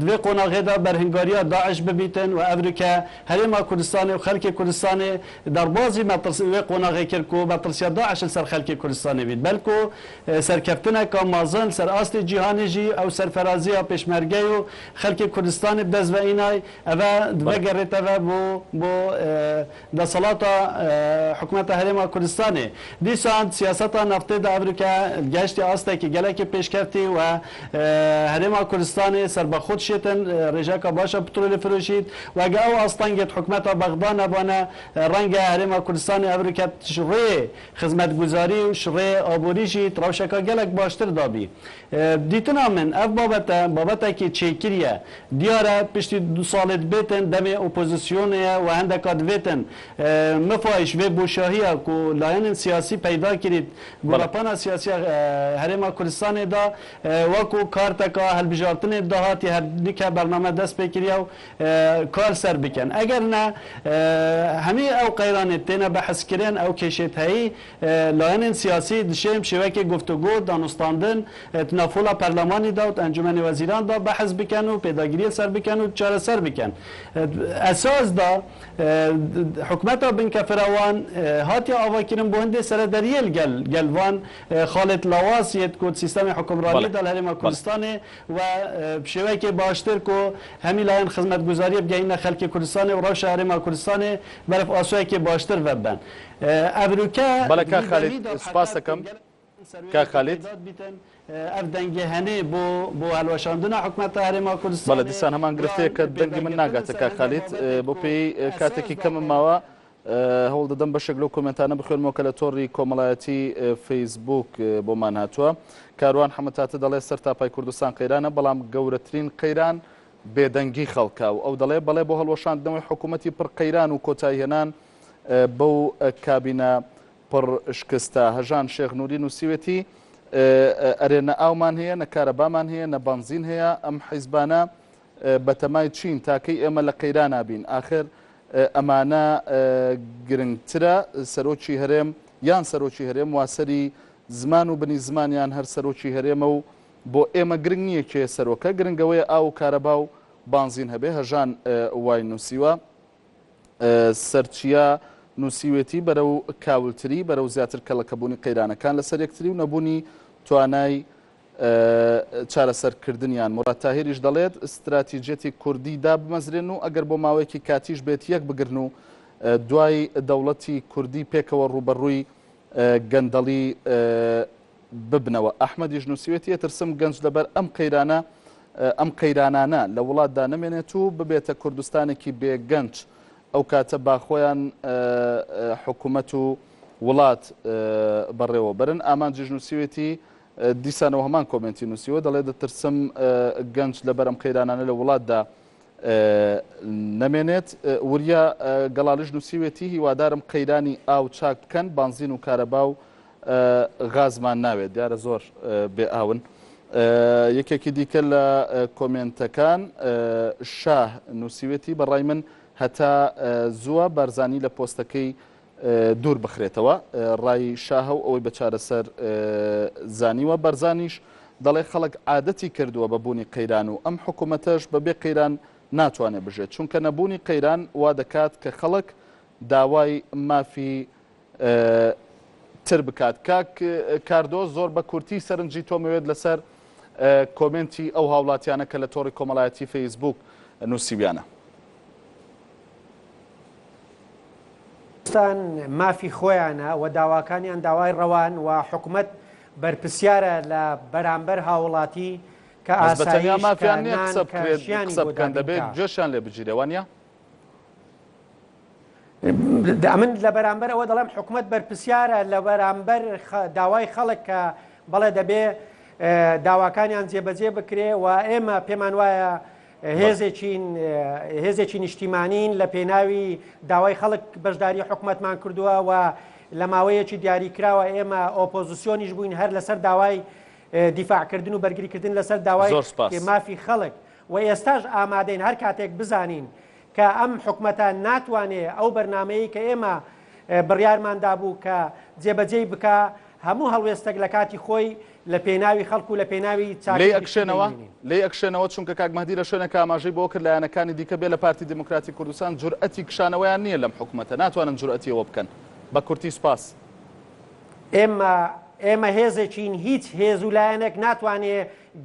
دڤێ قۆناغێ دا بەرهنگاریا داعش ببیتن و ئەڤرکە هەرێما کوردستانێ و خەلکێ کوردستانێ دەربازی مەترس وێ قۆناغێ کرد کو مەترسیا داعش لسەر خەلکێ کوردستانێ بیت بەلکو سەرکەفتنەکا مەزن لسەر ئاستێ جیهانێ ژی ئەو سەرفەرازیا پێشمەرگەی و خەلکێ کوردستانێ بدەست ڤە ئینای ئەڤە ڤەگەرێتەڤە بۆ بۆ دەسەڵاتا حکومەتا هەرێما کوردستانێ. دیسان سیاسەتا نەفتێ دا ئەڤرکە گەهشتێ ئاستێکی گەلەکی پێشکەفتی و هەرێما کوردستانێ سەربەخۆ دشێتن رێژەکا باشە پترۆلێ فرۆشیت و ئەگە ئەو ئاستەنگێت حکومەتا بەغدا نەبانە رەنگە هەرێما کوردستانێ ئەڤرکە ڕێ خزمەتگوزاری و ڕێ ئابووری ژیت ڕەوشەکا گەلەک باشتر دابی. دیتنا من ئەڤ بابەتە بابەتەکی چێکریە. دیارە پشتی دو ساڵێت بێتن دەمێ ئۆپۆزیسیۆنێە و هەندەکا دڤێتن مفایش ڤێ بۆشاهیە کو لایەنێن سیاسی پەیدا کریت گۆڕەپانا سیاسیە هەرێما کوردستانێ دا وەکو کارتەکا هەلبژارتنێ داهاتی هەر نکە بەرنامە دەست پێ کریە و کار سەر بکەن ئەگەر نە هەمی ئەو قەیرانێت تێنە بەحس کرن ئەو کێشێت هەیی لایەنێن سیاسی دشێن بشێوەکێ گفتوگۆ، دانوستاندن تنافۆلا پەرلەمانی دا و ئەنجومەنێ وەزیران دا بەحس بکەن و پێداگریێ سەر بکەن و چارەسەر بکەن. ئەساس دا حکومەتا بنکە فراوان هاتیە ئاڤا کرن بۆ هندێ سەرەدەریێ لگەل گەل ڤان خاڵێت لاواز یێت کو سیستەمێ حوکمڕانیێ دا لە هەرێما کوردستانێ و بشێوەکێ باشتر کو هەمی لایەن خزمەتگوزاریێ بگەهینە خەلکێ کوردستانێ و ڕەوشە هەرێما کوردستانێ بەرەف ئاسۆیەکێ باشتر ڤبەن. ئەڤروکە بەڵێ کاک خالید سوپاس دەکەم کاک خالید. ئەڤ دەنگێ هەنێ بۆ بۆ هەلوەشاندنا حکومەتە هەرێما بەڵێ کوردستانێ دیسان هەمان گرفتەیە یان کە دەنگی من پێداگرتن ناگاتە سەر کاک هەندێ خالید بابەتێک بۆ کو پێی ئەساس کاتێکی دا کەمم ماوە هەوڵ دەدەم بەشێک لەو کۆمێنتانە بخوێنمەوە کە لە تۆڕی کۆمەڵایەتی فەیسبووک بۆمان هاتووە. کاروان حەمەتاتە دەڵێ سەرتاپای کوردستان قەیرانە، بەڵام گەورەترین قەیران بێدەنگی خەڵکە و ئەو دەڵێ بەڵێ بۆ هەڵوەشاندنەوەی حکوومەتی پڕ قەیران و کۆتاییهێنان بەو کابینە پڕ شکستە. هەژان شێخ نوری نووسیوێتی، ئەرێ نە ئاومان هەیە، نە کارەبامان هەیە، نە بەنزین هەیە، ئەم حیزبانە بەتەمای چین تاکەی ئێمە لە قەیرانا بین؟ ئاخر ئەمانە گرنگترە سەرۆکی هەرێم یان سەرۆکی هەرێم وا سەری زمان و بنی زمانیان هەر سەرۆکی هەرێمە و بۆ ئێمە گرنگ نییە کێ سەرۆکە گرنگ ئەوەیە ئاو و کارەبا و بانزین هەبێ هەژان وای نووسیوە. سەرچیا نووسیوێتی بەرەو کاولتری بەرەو زیاتر کەڵەکەبوونی قەیرانەکان لەسەر یەکتری و نەبوونی توانای چارەسەرکردنیان. موراد تاهیریش دەڵێت، ستراتیجیەتی کوردی دابمەزرێن و ئەگەر بۆ ماوەیەکی کاتیش بێت یەک بگرن و دوای دەوڵەتی کوردی پێکەوە ڕووبەڕووی گەندەڵی ببنەوە. ئەحمەدیش نووسیوێتی، ئەترسم گەنج لەبەر ئەم قەیرانە ئەم قەیرانانە لە وڵاتدا نەمێنێت و ببێتە کوردستانێکی بێ گەنج، ئەو کاتە با خۆیان حکومەت و وڵات بەڕێوە بەرن. ئامانجیش نووسیوێتی، دیسانەوە هەمان کۆمێنتی نووسیوە، دەڵێ دەترسم گەنج لەبەر ئەم قەیرانانە لە وڵاتدا نەمێنێت. وریا گەڵاڵیش نووسیوێتی، هیوادارم قەیرانی ئاو چاک بکەن، بانزین و کارەبا و غازمان ناوێت، دیارە زۆر بێ ئاون. یەکێکی دیکە لە کۆمێنتەکان شاه نووسیوێتی، بەڕای من هەتا زووە بارزانی لە پۆستەکەی دوور بخرێتەوە، ڕای شاهە و ئەوەی بە چارەسەر زانیوە. بەرزانیش دەڵێ خەڵک عادەتی کردووە بە بوونی قەیران و ئەم حکوومەتەش بەبێ قەیران ناتوانێت بژێت، چونکە نەبوونی قەیران وا دەکات کە خەڵک داوای مافی تر بکات. کاک کاردۆ زۆر بە کورتی سەرنجی تۆمەوێت لەسەر کۆمێنتی ئەو هاوڵاتیانە کە لە تۆڕی کۆمەڵایەتی فەیسبووک نووسیویانە. کوردستان مافی خۆیانە و داواکانیان داوای ڕەوان و حکومەت بەرپرسیارە لە بەرامبەر هاوڵاتی کە بەس بە تەنیا ئاسایش کە مافیان نییە نان قسە کە بکرێت ژیانی قسە بۆ بکەن دابین دەبێت کا. گوێشیان لێ بگیرێ وانیە؟ ئەمن لە بەرامبەر ئەوە دەڵێم حکومەت بەرپرسیارە لە بەرامبەر داوای خەڵک کە بەڵێ دەبێ داواکانیان جێبەجێ بکرێ و ئێمە پێمان وایە هێزێکین هێزێکی نیشتیمانین لە پێناوی داوای خەڵک بەشداری حکومەتمان کردووە و لە ماوەیەکی دیاریکراوە ئێمە ئۆپۆزیسیۆنیش بووین هەر لەسەر داوای دیفاعکردن و بەرگریکردن لەسەر داوای زۆر سوپاس. مافی خەڵک و ئێستاش ئامادەین هەر کاتێک بزانین کە ئەم حکومەتە ناتوانێ ئەو بەرنامەیەی کە ئێمە بڕیارمان دابوو کە جێبەجێی بکا، هەموو هەڵوێستەک لە کاتی خۆی لە پێناوی خەڵک و لە پێناوی لێی چاکەی گشتی ئەکشێنەوە؟ دەیبینین. لێی ئەکشێنەوە چونکە کاک مەهدی لە شوێنێکا ئاماژەی بەوە کرد لایەنەکانی دیکە بێ لە پارتی دیموکراتی کوردستان جورئەتی کشانەوەیان نییە لەم حکومەتە ناتوانن جورئەتی ئەوە بکەن. بە کورتی سوپاس. ئێمە ئێمە هێزێکین هیچ هێز و لایەنێک ناتوانێ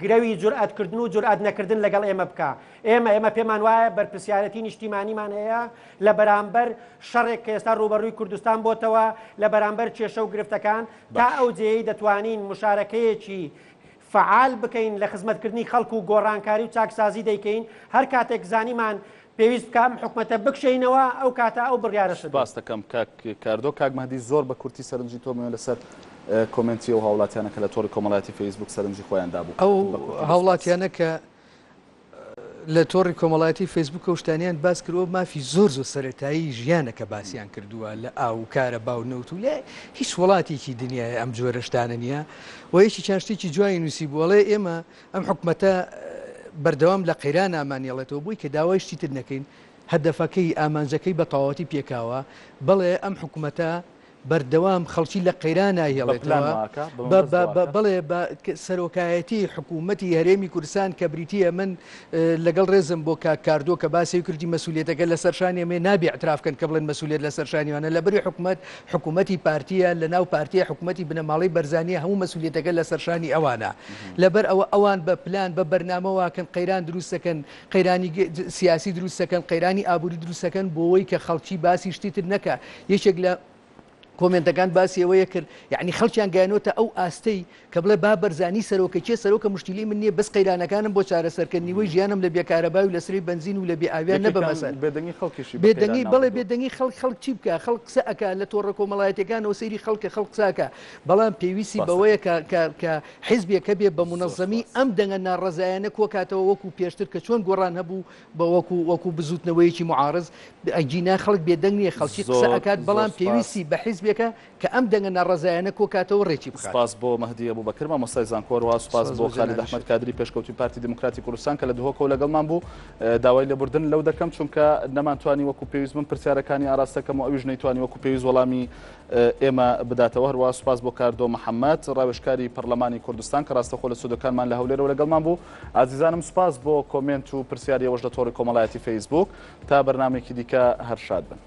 گرەوی جورئەت کردن و جورئەت نەکردن لەگەڵ ئێمە بکا. ئێمە ئێمە پێمان وایە بەرپرسیارێتی نیشتیمانیمان هەیە لە بەرامبەر شەڕێک کە ئێستا ڕووبەڕووی کوردستان بۆتەوە، لە بەرامبەر کێشە و گرفتەکان، تا باش. ئەو جێیەی دەتوانین مشارەکەیەکی فەعال بکەین لە خزمەتکردنی خەڵک و گۆڕانکاری و چاکسازی دەیکەین، هەر کاتێک زانیمان پێویست بکا ئەم حکومەتە بکشێینەوە ئەو کاتە ئەو بڕیارەشە دەین. سوپاست دەکەم کاک کاردۆ. کاک مەهدی زۆر بە کورتی سەرنجی تۆمەوێ لەسەر کۆمێنتی ئەو هاوڵاتیانە کە لە تۆڕی کۆمەڵایەتی فەیسبووک سەرنجی خۆیان دابوو. ئەو بە کورتی بە سوپاس. هاوڵاتیانە کە لە تۆڕی کۆمەڵایەتی فەیسبووک ئەو شتانیان باس کردووە مافی زۆر زۆر سەرەتایی ژیانە کە باسیان کردووە لە ئاو و کارەبا و نەوت و لە هیچ وڵاتێکی دنیای ئەم جۆرە شتانە نییە و یەکێکیان شتێکی جوانی نووسی بوو ئەڵێ ئێمە ئەم حکومەتە بەردەوام لە قەیران ئامانیڵێتەوە بۆی کە داوای شتی تر نەکەین هەدەفەکەی ئامانجەکەی بە تەواوەتی پێکاوە بەڵێ ئەم حکومەتە بەردەوام خەڵکی لە قەیرانا بە پلان هێڵێتەوە واکە؟ بە بە مەبەست بە بە واکە؟ بەڵێ بە سەرۆکایەتی حکوومەتی هەرێمی کوردستان کە بریتییە من لەگەڵ ڕێزم بۆ کاک کاردۆ کە باسی کردی مەسولیەتەکە لەسەر شانی ئەمێ نابێ اعتراف کەن کە بڵێن مەسولیەت لەسەر شانی وانە لەبەری حکومەت حکوومەتی پارتیە لە ناو پارتیە حکوومەتی بنەماڵەی بەرزانیە هەموو مەسولیەتەکە لەسەر شانی ئەوانە لەبەر ئەوە ئەوان بە پلان بە بەرنامە واکەن قەیران دروست دەکەن قەیرانی سیاسی دروست دەکەن قەیرانی ئابووری دروست دەکەن بۆوەی کە خەڵکی باسی شتی تر نەکا یەکێک لە کۆمێنتەکان باسی ئەوەیە کرد یعنی خەڵکیان گەیانۆتە ئەو ئاستەی کە بڵێ با بەرزانی سەرۆکە کێ سەرۆکە مشتیلی من نییە بەس قەیرانەکانم بۆ چارەسەرکردن نیوەی ژیانم لە بێکارەبای و لە سرەی بەنزین و لە بێ ئاویان نەبەمە یەکێکان سەر بێدەنگی خەڵکیشی بە قەیران بێدەنگی بەڵێ ناوبردووە. بێدەنگی خەڵک خەڵک چی بکا خەڵک قسە ئەکا لە تۆڕە کۆمەڵایەتیەکانەوە سەیری خەڵکە خەڵک قسە ئەکا بەڵام پێویستی سپاس بەوەیە دەکەم. کە کە کە حیزبێک هەبێ بە زۆر مونەزەمی سپاس. ئەم دەنگە ناڕەزایانە کۆکاتەوە وەکو پێشتر کە چۆن گۆڕان هەبوو بە وەکو وەکو بزوتنەوەیەکی معارز ئەگینا خەڵک بێدەنگ نیە خەڵکی قسە زۆر ئەکات زۆر بەڵام سپاس. پێویستی بە حیزبێکە کە ئەم دەنگە ناڕەزایانە کۆکاتەوە ڕێکی بخات. سپاس بۆ مەهدی ئەبوبەکر مامۆستای زانکۆ هەروەها سپاس سپاس بۆ بۆ خالید جەنابیشت. ئەحمەد کادری پێشکەوتووی پارتی دیموکراتی کوردستان کە لە دهۆکەوە لەگەڵمان بوو داوای لێبوردن لەو دەکەم چونکە نەمانتوانی وەکو پێویست من پرسیارەکانی ئاراستەکەم و ئەویش نەیتوانی وەکو پێویست وەڵامی ئێمە بداتەوە هەروەها سوپاس بۆ کاردۆ محەمەد ڕاوێژکاری پەرلەمانی کوردستان کە ڕاستەخۆ لە ستۆدیۆکانمان لە هەولێرەوە لەگەڵمان بوو ئازیزانم سوپاس بۆ کۆمێنت و پرسیاری ئێوەش لە تۆڕی کۆمەڵایەتی فەیسبووک تا بەرنامەیەکی دیکە هەر شاد بن.